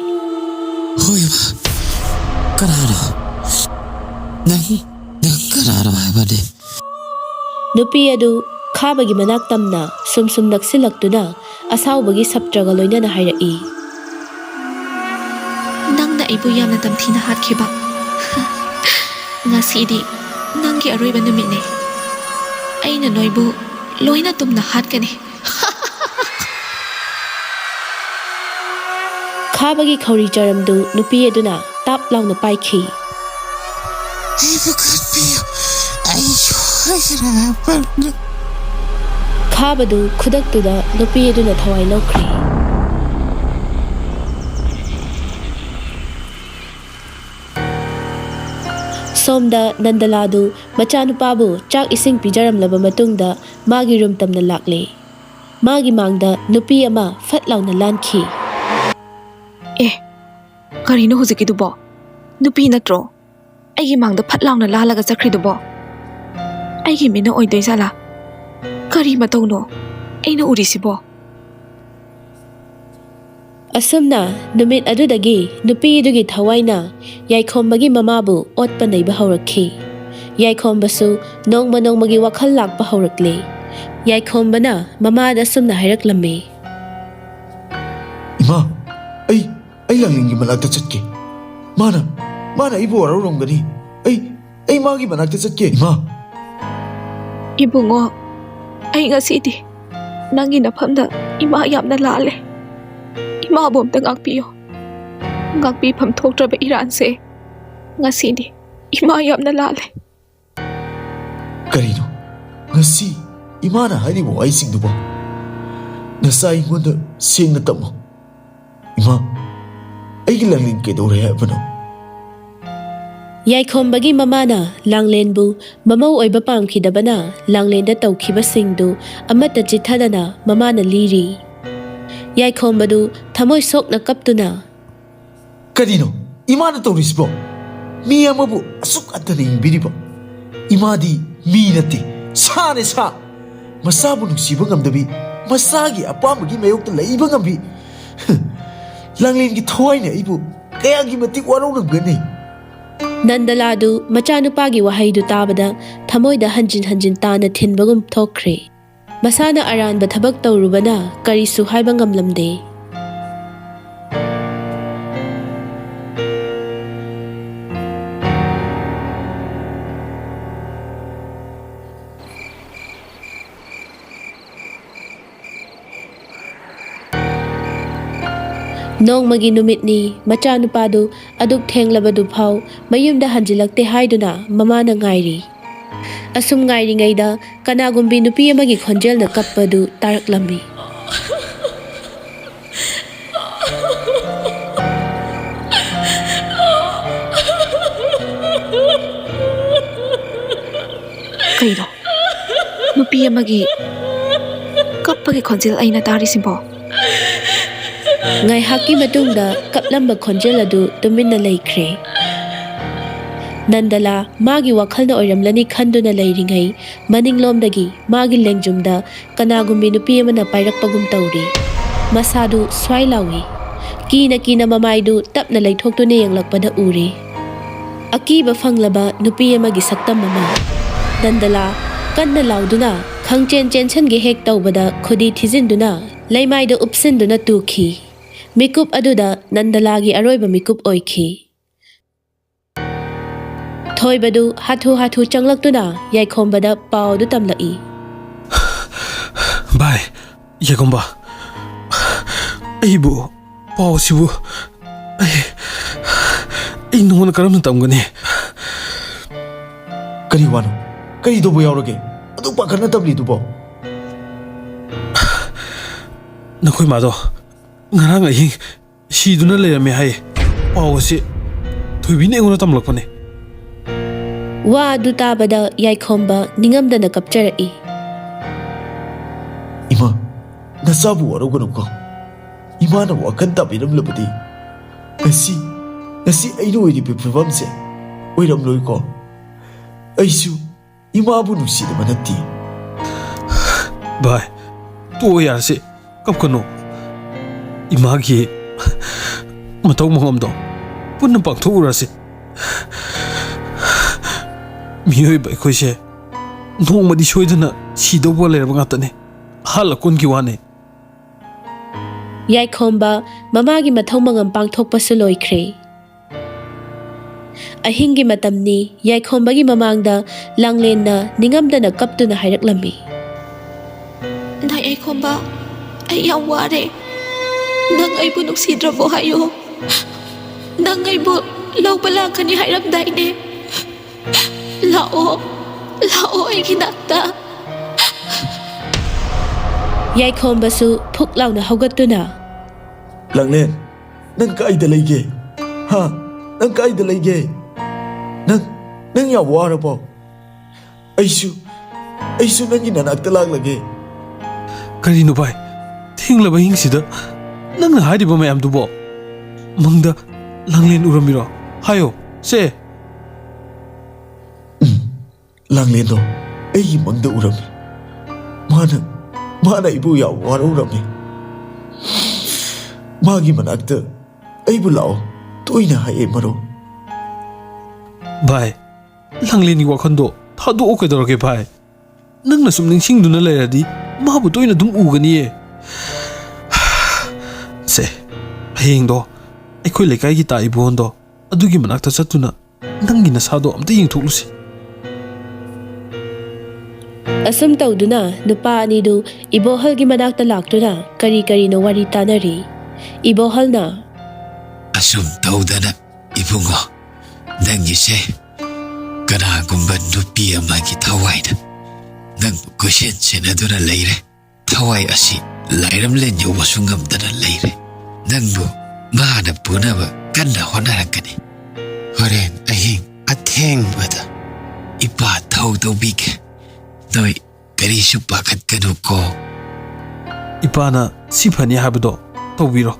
"ꯍꯣꯏ, ꯏꯃꯥ, ꯀꯅꯥꯅꯣ? ꯅꯪ, ꯅꯪ ꯀꯅꯥꯅꯣ ꯍꯥꯏꯕꯅꯦ?" ꯅꯨꯄꯤ ꯑꯗꯨ ꯈꯥꯕꯒꯤ ꯃꯅꯥꯛ ꯇꯝꯅ ꯁꯨꯝ ꯁꯨꯝ ꯅꯛꯁꯤꯜꯂꯛꯇꯨꯅ ꯑꯁꯥꯎꯕꯒꯤ ꯁꯞꯇ꯭ꯔꯒ ꯂꯣꯏꯅꯅ ꯍꯥꯏꯔꯛꯏ꯫ "ꯅꯪꯅ ꯑꯩꯕꯨ ꯌꯥꯝꯅ ꯇꯝꯊꯤꯅ ꯍꯥꯠꯈꯤꯕ꯫ ꯉꯁꯤꯗꯤ ꯅꯪꯒꯤ ꯑꯔꯣꯏꯕ ꯅꯨꯃꯤꯠꯅꯤ꯫ ꯑꯩꯅ ꯅꯣꯏꯕꯨ ꯂꯣꯏꯅ ꯇꯨꯝꯅ ꯍꯥꯠꯀꯅꯤ꯫" ꯈꯥꯕꯒꯤ ꯈꯧꯔꯤ ꯆꯔꯝꯗꯨ ꯅꯨꯄꯤ ꯑꯗꯨꯅ ꯇꯥꯞ ꯂꯥꯎꯅ ꯄꯥꯏꯈꯤ꯫ "ꯑꯩꯕꯨ ꯀꯟꯕꯤꯌꯨ, ꯑꯩ ꯁꯣꯏꯈ꯭ꯔꯦ ꯍꯥꯏꯕꯅꯤ꯫" ꯈꯥꯕꯗꯨ ꯈꯨꯗꯛꯇꯨꯗ ꯅꯨꯄꯤ ꯑꯗꯨꯅ ꯊꯋꯥꯏ ꯂꯧꯈ꯭ꯔꯦ꯫ ꯁꯣꯝꯗ ꯅꯟꯗꯂꯥꯗꯨ ꯃꯆꯥꯅꯨꯄꯥꯕꯨ ꯆꯥꯛ ꯏꯁꯤꯡ ꯄꯤꯖꯔꯝꯂꯕ ꯃꯇꯨꯡꯗ ꯃꯥꯒꯤ ꯔꯨꯝ ꯇꯝꯅ ꯂꯥꯛꯂꯦ꯫ ꯃꯥꯒꯤ ꯃꯥꯡꯗ ꯅꯨꯄꯤ ꯑꯃ ꯐꯠ ꯂꯥꯎꯅ ꯂꯥꯟꯈꯤ꯫ "ꯑꯦ, ꯀꯔꯤꯅꯣ ꯍꯧꯖꯤꯛꯀꯤꯗꯨꯕꯣ? ꯅꯨꯄꯤ ꯅꯠꯇ꯭ꯔꯣ ꯑꯩꯒꯤ ꯃꯥꯡꯗ ꯐꯠ ꯂꯥꯎꯅ ꯂꯥꯜꯂꯒ ꯆꯠꯈ꯭ꯔꯤꯗꯨꯕꯣ? ꯑꯩꯒꯤ ꯃꯤꯠꯅ ꯑꯣꯏꯗꯣꯏꯖꯥꯠꯂꯥ? ꯀꯔꯤ ꯃꯇꯧꯅꯣ ꯑꯩꯅ ꯎꯔꯤꯁꯤꯕꯣ?" ꯑꯁꯨꯝꯅ ꯅꯨꯃꯤꯠ ꯑꯗꯨꯗꯒꯤ ꯅꯨꯄꯤꯗꯨꯒꯤ ꯊꯋꯥꯏꯅ ꯌꯥꯏꯈꯣꯝꯕꯒꯤ ꯃꯃꯥꯕꯨ ꯑꯣꯠꯄ ꯅꯩꯕ ꯍꯧꯔꯛꯈꯤ꯫ ꯌꯥꯏꯈꯣꯝꯕꯁꯨ ꯅꯣꯡꯃ ꯅꯣꯡꯃꯒꯤ ꯋꯥꯈꯜ ꯂꯥꯛꯄ ꯍꯧꯔꯛꯂꯦ꯫ ꯌꯥꯏꯈꯣꯝꯕꯅ ꯃꯃꯥꯗ ꯑꯁꯨꯝꯅ ꯍꯥꯏꯔꯛꯂꯝꯃꯤ꯫ "ꯏꯃꯥ, ꯑꯩ, ꯑꯩ ꯂꯥꯡꯂꯦꯟꯒꯤ ꯃꯅꯥꯛꯇ ꯆꯠꯀꯦ꯫ ꯃꯥꯅ, ꯃꯥꯅ ꯑꯩꯕꯨ ꯋꯥꯔꯧꯔꯝꯒꯅꯤ꯫ ꯑꯩ, ꯑꯩ ꯃꯥꯒꯤ ꯃꯅꯥꯛꯇ ꯆꯠꯀꯦ, ꯏꯃꯥ꯫" "ꯏꯕꯨꯡꯉꯣ, ꯑꯩ ꯉꯁꯤꯗꯤ ꯅꯪꯒꯤ ꯅꯐꯝꯗ ꯏꯃꯥ ꯌꯥꯝꯅ ꯂꯥꯜꯂꯦ꯫ ꯏꯃꯥꯕꯨ ꯑꯝꯇ ꯉꯥꯛꯄꯤꯌꯣ꯫ ꯉꯥꯛꯄꯤꯐꯝ ꯊꯣꯛꯇ꯭ꯔꯕ ꯏꯔꯥꯟꯁꯦ ꯉꯁꯤꯗꯤ ꯏꯃꯥ ꯌꯥꯝꯅ ꯂꯥꯜꯂꯦ꯫" "ꯀꯔꯤꯅꯣ ꯉꯁꯤ ꯏꯃꯥꯅ ꯍꯥꯏꯔꯤꯕ ꯋꯥꯍꯩꯁꯤꯡꯗꯨꯕꯣ? ꯅꯆꯥ ꯑꯩꯉꯣꯟꯗ ꯁꯦꯡꯅ ꯇꯝꯃꯨ꯫ ꯏꯃꯥ, ꯑꯩꯒꯤ ꯂꯥꯡꯂꯦꯟ ꯀꯩꯗꯧꯔꯦ ꯍꯥꯏꯕꯅꯣ?" ꯌꯥꯏꯈꯣꯝꯕꯒꯤ ꯃꯃꯥꯅ ꯂꯥꯡꯂꯦꯟꯕꯨ ꯃꯃꯧ ꯑꯣꯏꯕ ꯄꯥꯝꯈꯤꯗꯕꯅ ꯂꯥꯡꯂꯦꯟꯗ ꯇꯧꯈꯤꯕꯁꯤꯡꯗꯨ ꯑꯃꯠꯇ ꯆꯤꯠꯊꯗꯅ ꯃꯃꯥꯅ ꯂꯤꯔꯤ꯫ ꯌꯥꯏꯈꯣꯝꯕꯗꯨ ꯊꯃꯣꯏ ꯁꯣꯛꯅ ꯀꯞꯇꯨꯅ, "ꯀꯔꯤꯅꯣ ꯏꯃꯥꯅ ꯇꯧꯔꯤꯁꯤꯕꯣ? ꯃꯤ ꯑꯃꯕꯨ ꯑꯁꯨꯛ ꯍꯟꯊꯅ ꯌꯦꯡꯕꯤꯔꯤꯕ? ꯏꯃꯥꯗꯤ ꯃꯤ ꯅꯠꯇꯦ, ꯁꯥꯅꯦ, ꯁꯥ꯫ ꯃꯆꯥꯕꯨ ꯅꯨꯡꯁꯤꯕ ꯉꯝꯗꯕꯤ, ꯃꯆꯥꯒꯤ ꯑꯄꯥꯝꯕꯒꯤ ꯃꯥꯌꯣꯛꯇ ꯂꯩꯕ ꯉꯝꯕꯤ꯫ ꯂꯥꯡꯂꯦꯟꯒꯤ ꯊꯋꯥꯏꯅ ꯑꯩꯕꯨ ꯀꯌꯥꯒꯤ ꯃꯇꯤꯛ ꯋꯥꯔꯧꯔꯝꯒꯅꯤ?" ꯅꯟꯗꯂꯥꯗꯨ ꯃꯆꯥꯅꯨꯄꯥꯒꯤ ꯋꯥꯍꯩꯗꯨ ꯇꯥꯕꯗ ꯊꯃꯣꯏꯗ ꯍꯟꯖꯤꯟ ꯍꯟꯖꯤꯟ ꯇꯥꯅ ꯊꯤꯟꯕꯒꯨꯝ ꯊꯣꯛꯈ꯭ꯔꯦ꯫ ꯃꯁꯥꯅ ꯑꯔꯥꯟꯕ ꯊꯕꯛ ꯇꯧꯔꯨꯕꯅ ꯀꯔꯤꯁꯨ ꯍꯥꯏꯕ ꯉꯝꯂꯝꯗꯦ꯫ ꯅꯣꯡꯃꯒꯤ ꯅꯨꯃꯤꯠꯅꯤ, ꯃꯆꯥꯅꯨꯄꯥꯗꯨ ꯑꯗꯨꯛ ꯊꯦꯡꯂꯕꯗꯨ ꯐꯥꯎ ꯃꯌꯨꯝꯗ ꯍꯟꯖꯤꯜꯂꯛꯇꯦ ꯍꯥꯏꯗꯨꯅ ꯃꯃꯥꯅ ꯉꯥꯏꯔꯤ꯫ ꯑꯁꯨꯝ ꯉꯥꯏꯔꯤꯉꯩꯗ ꯀꯅꯥꯒꯨꯝꯕꯤ ꯅꯨꯄꯤ ꯑꯃꯒꯤ ꯈꯣꯟꯖꯦꯜꯅ ꯀꯞꯄꯗꯨ ꯇꯥꯔꯛꯂꯝꯃꯤ꯫ ꯀꯩꯅꯣ? ꯅꯨꯄꯤ ꯑꯃꯒꯤ ꯀꯞꯄꯒꯤ ꯈꯣꯟꯖꯦꯜ ꯑꯩꯅ ꯇꯥꯔꯤꯁꯤꯕꯣ? ꯉꯥꯏꯍꯥꯛꯀꯤ ꯃꯇꯨꯡꯗ ꯀꯞꯂꯝꯕ ꯈꯣꯟꯖꯦꯜ ꯑꯗꯨ ꯇꯨꯃꯤꯟꯅ ꯂꯩꯈ꯭ꯔꯦ꯫ ꯅꯟꯗꯂꯥ ꯃꯥꯒꯤ ꯋꯥꯈꯜꯅ ꯑꯣꯏꯔꯝꯂꯅꯤ ꯈꯟꯗꯨꯅ ꯂꯩꯔꯤꯉꯩ, ꯃꯅꯤꯡꯂꯣꯝꯗꯒꯤ ꯃꯥꯒꯤ ꯂꯦꯡꯖꯨꯝꯗ ꯀꯅꯥꯒꯨꯝꯕꯤ ꯅꯨꯄꯤ ꯑꯃꯅ ꯄꯥꯏꯔꯛꯄꯒꯨꯝ ꯇꯧꯔꯤ꯫ ꯃꯁꯥꯗꯨ ꯁ꯭ꯋꯥꯏ ꯂꯥꯎꯏ꯫ ꯀꯤꯅ ꯀꯤꯅ ꯃꯃꯥꯏꯗꯨ ꯇꯞꯅ ꯂꯩꯊꯣꯛꯇꯨꯅ ꯌꯦꯡꯂꯛꯄꯗ ꯎꯔꯦ꯫ ꯑꯀꯤꯕ ꯐꯪꯂꯕ ꯅꯨꯄꯤ ꯑꯃꯒꯤ ꯁꯛꯇꯝ ꯑꯃ꯫ ꯅꯟꯗꯂꯥ ꯀꯟꯅ ꯂꯥꯎꯗꯨꯅ ꯈꯪꯆꯦꯟ ꯆꯦꯟꯁꯤꯟꯒꯦ ꯍꯦꯛ ꯇꯧꯕꯗ ꯈꯨꯗꯤ ꯊꯤꯖꯤꯟꯗꯨꯅ ꯂꯩꯃꯥꯏꯗ ꯎꯞꯁꯤꯟꯗꯨꯅ ꯇꯨꯈꯤ꯫ ꯃꯤꯀꯨꯞ ꯑꯗꯨꯗ ꯅꯟꯗꯂꯥꯒꯤ ꯑꯔꯣꯏꯕ ꯃꯤꯀꯨꯞ ꯑꯣꯏꯈꯤ꯫ ꯊꯣꯏꯕꯗꯨ ꯍꯥꯊꯨ ꯍꯥꯊꯨ ꯆꯪꯂꯛꯇꯨꯅ ꯌꯥꯏꯈꯣꯝꯕꯗ ꯄꯥꯎ ꯑꯗꯨ ꯇꯝꯂꯛꯏ꯫ ꯚꯥꯏ, ꯌꯥꯏꯈꯣꯝꯕ, ꯑꯩꯕꯨ ꯄꯥꯎꯁꯤꯕꯨ ꯑꯩ, ꯑꯩ ꯅꯉꯣꯟꯗ ꯀꯔꯝꯅ ꯇꯝꯒꯅꯤ? ꯀꯔꯤ ꯋꯥꯅꯣ? ꯀꯔꯤ ꯇꯧꯕ ꯌꯥꯎꯔꯒꯦ? ꯑꯗꯨ ꯄꯥꯈꯠꯅ ꯇꯝꯂꯤꯗꯨꯕꯣ? ꯅꯈꯣꯏ ꯃꯥꯗꯣ ꯉꯔꯥꯡ ꯑꯍꯤꯡ ꯁꯤꯗꯨꯅ ꯂꯩꯔꯝꯃꯦ ꯍꯥꯏ꯫ ꯄꯥꯎ ꯑꯁꯤ ꯊꯣꯏꯕꯤꯅ ꯑꯩꯉꯣꯟꯗ ꯇꯝꯂꯛꯄꯅꯦ꯫ ꯋꯥ ꯑꯗꯨ ꯇꯥꯕꯗ ꯌꯥꯏꯈꯣꯝꯕ ꯅꯤꯡꯉꯝꯗꯅ ꯀꯞꯆꯔꯛꯏ꯫ ꯏꯃꯥ, ꯅꯆꯥꯕꯨ ꯋꯥꯔꯧꯒꯅꯨꯀꯣ꯫ ꯏꯃꯥꯅ ꯋꯥꯈꯜ ꯇꯥꯕꯤꯔꯝꯂꯕꯗꯤ ꯉꯁꯤ, ꯉꯁꯤ ꯑꯩꯅ ꯑꯣꯏꯔꯤꯕ ꯐꯤꯕꯝꯁꯦ ꯑꯣꯏꯔꯝꯂꯣꯏꯀꯣ꯫ ꯑꯩꯁꯨ ꯏꯃꯥꯕꯨ ꯅꯨꯡꯁꯤꯗꯕ ꯅꯠꯇꯦ꯫ ꯚꯥꯏ, ꯇꯣꯛꯑꯣ ꯌꯥꯔꯁꯤ, ꯀꯞꯀꯅꯨ꯫ ꯏꯃꯥꯒꯤ ꯃꯊꯧ ꯃꯉꯝꯗꯣ ꯄꯨꯟꯅ ꯄꯥꯡꯊꯣꯛꯎꯔꯁꯤ꯫ ꯃꯤꯑꯣꯏꯕ ꯑꯩꯈꯣꯏꯁꯦ ꯅꯣꯡꯃꯗꯤ ꯁꯣꯏꯗꯅ ꯁꯤꯗꯧꯕ ꯂꯩꯔꯕ ꯉꯥꯛꯇꯅꯤ꯫ ꯑꯍꯜ ꯂꯀꯨꯟꯒꯤ ꯋꯥꯅꯤ꯫ ꯌꯥꯏꯈꯣꯝꯕ ꯃꯃꯥꯒꯤ ꯃꯊꯧ ꯃꯉꯝ ꯄꯥꯡꯊꯣꯛꯄꯁꯨ ꯂꯣꯏꯈ꯭ꯔꯦ꯫ ꯑꯍꯤꯡꯒꯤ ꯃꯇꯝꯅꯤ꯫ ꯌꯥꯏꯈꯣꯝꯕꯒꯤ ꯃꯃꯥꯡꯗ ꯂꯥꯡꯂꯦꯟꯅ ꯅꯤꯡꯉꯝꯗꯅ ꯀꯞꯇꯨꯅ ꯍꯥꯏꯔꯛꯂꯝꯃꯤ꯫ ꯅꯥꯏ ꯌꯥꯏꯈꯣꯝꯕ, ꯑꯩ ꯌꯥꯝ ꯋꯥꯔꯦ꯫ ꯅꯪ ꯑꯩꯕꯨ ꯅꯨꯡꯁꯤꯗ꯭ꯔꯕꯣ ꯍꯥꯏꯌꯣ꯫ ꯅꯪ ꯑꯩꯕꯨ ꯂꯧꯕ ꯂꯥꯛꯀꯅꯤ ꯍꯥꯏꯔꯝꯗꯥꯏꯅꯦ꯫ ꯂꯥꯛꯑꯣ, ꯂꯥꯛꯑꯣ ꯑꯩꯒꯤ ꯅꯥꯛꯇ꯫ ꯌꯥꯏꯈꯣꯝꯕꯁꯨ ꯐꯨꯛ ꯂꯥꯎꯅ ꯍꯧꯒꯠꯇꯨꯅ, ꯂꯥꯡꯂꯦꯟ, ꯅꯪ ꯀꯥꯏꯗ ꯂꯩꯒꯦ? ꯍꯥ? ꯅꯪ ꯀꯥꯏꯗ ꯂꯩꯒꯦ? ꯅꯪ, ꯅꯪ ꯌꯥꯝ ꯋꯥꯔꯕꯣ? ꯑꯩꯁꯨ, ꯑꯩꯁꯨ ꯅꯪꯒꯤ ꯅꯅꯥꯛꯇ ꯂꯥꯛꯂꯒꯦ꯫ ꯀꯔꯤꯅꯣ ꯚꯥꯏ? ꯊꯦꯡꯂꯕ ꯑꯍꯤꯡꯁꯤꯗ ꯅꯪꯅ ꯍꯥꯏꯔꯤꯕ ꯃꯌꯥꯝꯗꯨꯕꯣ? ꯃꯪꯗ ꯂꯥꯡꯂꯦꯟ ꯎꯔꯝꯃꯤꯔꯣ? ꯍꯥꯏꯌꯣ, ꯁꯦ꯫ ꯎꯝ, ꯂꯥꯡꯂꯦꯟꯗꯣ ꯑꯩꯒꯤ ꯃꯪꯗ ꯎꯔꯝꯃꯤ꯫ ꯃꯥꯅ, ꯃꯥꯅ ꯑꯩꯕꯨ ꯌꯥꯝ ꯋꯥꯔꯧꯔꯝꯃꯤ꯫ ꯃꯥꯒꯤ ꯃꯅꯥꯛꯇ ꯑꯩꯕꯨ ꯂꯥꯛꯑꯣ ꯇꯣꯏꯅ ꯍꯥꯏꯌꯦ, ꯃꯔꯨꯞ꯫ ꯚꯥꯏ, ꯂꯥꯡꯂꯦꯟꯒꯤ ꯋꯥꯈꯜꯗꯣ ꯊꯥꯗꯣꯛꯑꯣ ꯀꯩꯗꯧꯔꯒꯦ ꯚꯥꯏ? ꯅꯪꯅ ꯁꯨꯝ ꯅꯤꯡꯁꯤꯡꯗꯨꯅ ꯂꯩꯔꯗꯤ ꯃꯥꯕꯨ ꯇꯣꯏꯅ ꯑꯗꯨꯝ ꯎꯒꯅꯤꯌꯦ꯫ ꯁꯦ, ꯍꯌꯦꯡꯗꯣ ꯑꯩꯈꯣꯏ ꯂꯩꯀꯥꯏꯒꯤ ꯇꯥ ꯏꯕꯣꯍꯜꯗꯣ ꯑꯗꯨꯒꯤ ꯃꯅꯥꯛꯇ ꯆꯠꯇꯨꯅ ꯅꯪꯒꯤ ꯅꯁꯥꯗꯣ ꯑꯝꯇ ꯌꯦꯡꯊꯣꯛꯂꯨꯁꯤ꯫ ꯑꯁꯨꯝ ꯇꯧꯗꯨꯅ ꯅꯨꯄꯥ ꯑꯅꯤꯗꯨ ꯏꯕꯣꯍꯜꯒꯤ ꯃꯅꯥꯛꯇ ꯂꯥꯛꯇꯨꯅ ꯀꯔꯤ ꯀꯔꯤꯅꯣ ꯋꯥꯔꯤ ꯇꯥꯅꯔꯤ꯫ ꯏꯕꯣꯍꯜꯅ, ꯑꯁꯨꯝ ꯇꯧꯗꯅ, ꯏꯕꯨꯡꯉꯣ, ꯅꯪꯒꯤꯁꯦ ꯀꯅꯥꯒꯨꯝꯕ ꯅꯨꯄꯤ ꯑꯃꯒꯤ ꯊꯋꯥꯏꯅ ꯅꯪꯕꯨ ꯀꯣꯏꯁꯦꯟ ꯁꯦꯟꯅꯗꯨꯅ ꯂꯩꯔꯦ꯫ ꯊꯋꯥꯏ ꯑꯁꯤ ꯂꯥꯏꯔꯝꯂꯦꯟ ꯌꯧꯕꯁꯨ ꯉꯝꯗꯅ ꯂꯩꯔꯦ꯫ ꯅꯪꯕꯨ ꯃꯥꯅ ꯄꯨꯅꯕ ꯀꯟꯅ ꯍꯣꯠꯅꯔꯛꯀꯅꯤ꯫ ꯍꯣꯔꯦꯟ ꯑꯍꯤꯡ ꯑꯊꯦꯡꯕꯗ ꯏꯄꯥ ꯊꯧ ꯇꯧꯕꯤꯒꯦ꯫ ꯅꯣꯏ ꯀꯔꯤꯁꯨ ꯄꯥꯈꯠꯀꯅꯨꯀꯣ꯫ ꯏꯄꯥꯅ ꯁꯤ ꯐꯅꯤ ꯍꯥꯏꯕꯗꯣ ꯇꯧꯕꯤꯔꯣ꯫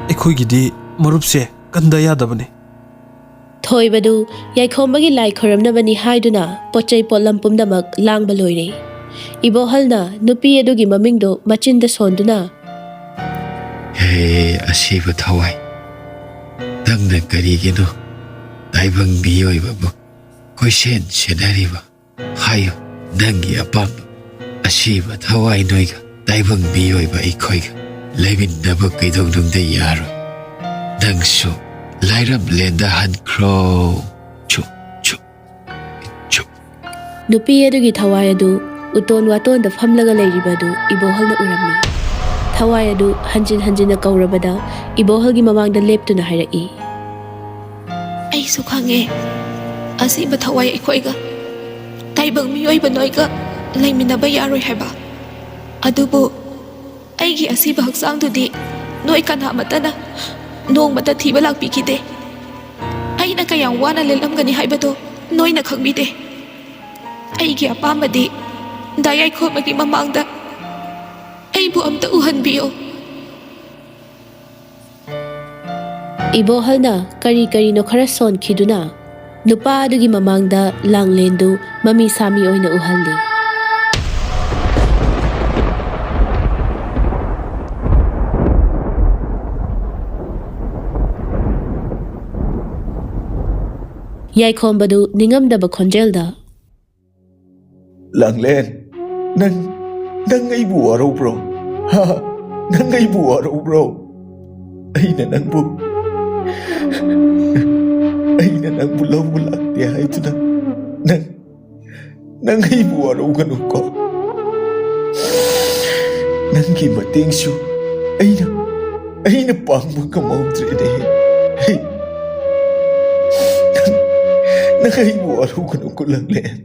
ꯑꯩꯈꯣꯏꯒꯤꯗꯤ ꯃꯔꯨꯞꯁꯦ ꯀꯟꯗ ꯌꯥꯗꯕꯅꯤ꯫ ꯊꯣꯏꯕꯗꯨ ꯌꯥꯏꯈꯣꯝꯕꯒꯤ ꯂꯥꯏ ꯈꯣꯏꯔꯝꯅꯕꯅꯤ ꯍꯥꯏꯗꯨꯅ ꯄꯣꯠ ꯆꯩ ꯄꯣꯠꯂꯝ ꯄꯨꯝꯅꯃꯛ ꯂꯥꯡꯕ ꯂꯣꯏꯔꯦ꯫ ꯏꯕꯣꯍꯜꯅ ꯅꯨꯄꯤ ꯑꯗꯨꯒꯤ ꯃꯃꯤꯡꯗꯨ ꯃꯆꯤꯟꯗ ꯁꯣꯟꯗꯨꯅ, ꯍꯦ ꯑꯁꯤꯕ ꯊꯋꯥꯏ, ꯅꯪꯅ ꯀꯔꯤꯒꯤꯅꯣ ꯇꯥꯏꯕꯪ ꯃꯤꯑꯣꯏꯕꯕꯨ ꯀꯣꯏꯁꯦꯟ ꯁꯦꯟꯅꯔꯤꯕ? ꯍꯥꯏꯌꯨ, ꯅꯪꯒꯤ ꯑꯄꯥꯝꯕ꯫ ꯑꯁꯤꯕ ꯊꯋꯥꯏ ꯅꯣꯏꯒ ꯇꯥꯏꯕꯪ ꯃꯤꯑꯣꯏꯕ ꯑꯩꯈꯣꯏꯒ ꯂꯩꯃꯤꯟꯅꯕ ꯀꯩꯗꯧꯅꯨꯡꯗ ꯌꯥꯔꯣꯏ꯫ ꯅꯪꯁꯨ ꯂꯥꯏꯔꯝꯂꯦꯟꯗ ꯍꯟꯈ꯭ꯔꯣ꯫ ꯆꯨ, ꯆꯨ, ꯆꯨ꯫ ꯅꯨꯄꯤ ꯑꯗꯨꯒꯤ ꯊꯋꯥꯏ ꯑꯗꯨ ꯎꯇꯣꯟ ꯋꯥꯇꯣꯟꯗ ꯐꯝꯂꯒ ꯂꯩꯔꯤꯕ ꯑꯗꯨ ꯏꯕꯣꯍꯜꯅ ꯎꯔꯝꯃꯤ꯫ ꯊꯋꯥꯏ ꯑꯗꯨ ꯍꯟꯖꯤꯟ ꯍꯟꯖꯤꯟꯅ ꯀꯧꯔꯕꯗ ꯏꯕꯣꯍꯜꯒꯤ ꯃꯃꯥꯡꯗ ꯂꯦꯞꯇꯨꯅ ꯍꯥꯏꯔꯛꯏ, ꯑꯩꯁꯨ ꯈꯪꯉꯦ, ꯑꯁꯤꯕ ꯊꯋꯥꯏ ꯑꯩꯈꯣꯏꯒ ꯇꯥꯏꯕꯪ ꯃꯤꯑꯣꯏꯕ ꯅꯣꯏꯒ ꯂꯩꯃꯤꯟꯅꯕ ꯌꯥꯔꯣꯏ ꯍꯥꯏꯕ꯫ ꯑꯗꯨꯕꯨ ꯑꯩꯒꯤ ꯑꯁꯤꯕ ꯍꯛꯆꯥꯡꯗꯨꯗꯤ ꯅꯣꯏ ꯀꯅꯥꯃꯠꯇꯅ ꯅꯣꯡꯃꯇ ꯊꯤꯕ ꯂꯥꯛꯄꯤꯈꯤꯗꯦ꯫ ꯑꯩꯅ ꯀꯌꯥꯝ ꯋꯥꯅ ꯂꯦꯜꯂꯝꯒꯅꯤ ꯍꯥꯏꯕꯗꯨ ꯅꯣꯏꯅ ꯈꯪꯕꯤꯗꯦ꯫ ꯑꯩꯒꯤ ꯑꯄꯥꯝꯕꯗꯤ ꯗꯥ ꯌꯥꯏꯈꯣꯝꯕꯒꯤ ꯃꯃꯥꯡꯗ ꯑꯩꯕꯨ ꯑꯝꯇ ꯎꯍꯟꯕꯤꯌꯨ꯫ ꯏꯕꯣꯍꯜꯅ ꯀꯔꯤ ꯀꯔꯤꯅꯣ ꯈꯔ ꯁꯣꯟꯈꯤꯗꯨꯅ ꯅꯨꯄꯥ ꯑꯗꯨꯒꯤ ꯃꯃꯥꯡꯗ ꯂꯥꯡꯂꯦꯟꯗꯨ ꯃꯃꯤ ꯁꯥꯃꯤ ꯑꯣꯏꯅ ꯎꯍꯜꯂꯤ꯫ ꯌꯥꯏꯈꯣꯝꯕꯗꯨ ꯅꯤꯡꯉꯝꯗꯕ ꯈꯣꯟꯖꯦꯜꯗ, "ꯂꯥꯡꯂꯦꯟ, ꯅꯪ, ꯅꯪ ꯑꯩꯕꯨ ꯋꯥꯔꯧꯕ꯭ꯔꯣ? ꯍꯥ? ꯅꯪ ꯑꯩꯕꯨ ꯋꯥꯔꯧꯕ꯭ꯔꯣ? ꯑꯩꯅ ꯅꯪꯕꯨ, ꯑꯩꯅ ꯅꯪꯕꯨ ꯂꯧꯕ ꯂꯥꯛꯇꯦ ꯍꯥꯏꯗꯨꯅ ꯅꯪ, ꯅꯪ ꯑꯩꯕꯨ ꯋꯥꯔꯧꯒꯅꯨꯀꯣ꯫ ꯅꯪꯒꯤ ꯃꯇꯦꯡꯁꯨ ꯑꯩꯅ, ꯑꯩꯅ ꯄꯥꯡꯕ ꯉꯝꯍꯧꯗ꯭ꯔꯦꯅꯦ꯫ ꯅꯪ, ꯅꯪ ꯑꯩꯕꯨ ꯋꯥꯔꯧꯒꯅꯨꯀꯣ, ꯂꯥꯡꯂꯦꯟ꯫"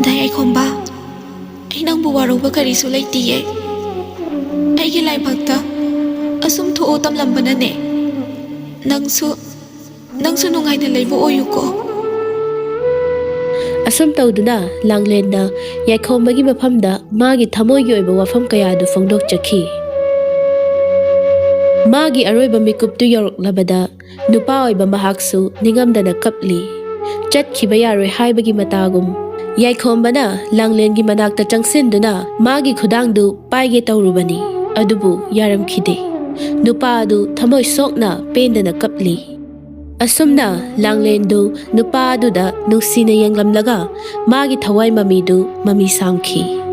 ꯗꯥ ꯌꯥꯏꯈꯣꯝꯕ, ꯑꯩ ꯅꯪꯕꯨ ꯋꯥꯔꯧꯕ ꯀꯔꯤꯁꯨ ꯂꯩꯇꯤꯌꯦ꯫ ꯑꯩꯒꯤ ꯂꯥꯏꯕꯛꯇ ꯑꯁꯨꯝ ꯊꯣꯛꯑꯣ ꯇꯝꯂꯝꯕꯅꯅꯦ꯫ ꯅꯪꯁꯨ, ꯅꯪꯁꯨ ꯅꯨꯡꯉꯥꯏꯅ ꯂꯩꯕ ꯑꯣꯏꯌꯨꯀꯣ꯫ ꯑꯁꯨꯝ ꯇꯧꯗꯨꯅ ꯂꯥꯡꯂꯦꯟꯅ ꯌꯥꯏꯈꯣꯝꯕꯒꯤ ꯃꯐꯝꯗ ꯃꯥꯒꯤ ꯊꯃꯣꯏꯒꯤ ꯑꯣꯏꯕ ꯋꯥꯐꯝ ꯀꯌꯥꯗꯨ ꯐꯣꯡꯗꯣꯛꯆꯈꯤ꯫ ꯃꯥꯒꯤ ꯑꯔꯣꯏꯕ ꯃꯤꯀꯨꯞꯇꯨ ꯌꯧꯔꯛꯂꯕꯗ ꯅꯨꯄꯥ ꯑꯣꯏꯕ ꯃꯍꯥꯛꯁꯨ ꯅꯤꯡꯉꯝꯗꯅ ꯀꯞꯂꯤ꯫ ꯆꯠꯈꯤꯕ ꯌꯥꯔꯣꯏ ꯍꯥꯏꯕꯒꯤ ꯃꯇꯥꯒꯨꯝ, ꯌꯥꯏꯈꯣꯝꯕꯅ ꯂꯥꯡꯂꯦꯟꯒꯤ ꯃꯅꯥꯛꯇ ꯆꯪꯁꯤꯟꯗꯨꯅ ꯃꯥꯒꯤ ꯈꯨꯗꯥꯡꯗꯨ ꯄꯥꯏꯒꯦ ꯇꯧꯔꯨꯕꯅꯤ, ꯑꯗꯨꯕꯨ ꯌꯥꯔꯝꯈꯤꯗꯦ꯫ ꯅꯨꯄꯥ ꯑꯗꯨ ꯊꯃꯣꯏ ꯁꯣꯛꯅ ꯄꯦꯟꯗꯅ ꯀꯞꯂꯤ꯫ ꯑꯁꯨꯝꯅ ꯂꯥꯡꯂꯦꯟꯗꯨ ꯅꯨꯄꯥ ꯑꯗꯨꯗ ꯅꯨꯡꯁꯤꯅ ꯌꯦꯡꯂꯝꯂꯒ ꯃꯥꯒꯤ ꯊꯋꯥꯏ ꯃꯃꯤꯗꯨ ꯃꯃꯤ ꯁꯥꯝꯈꯤ꯫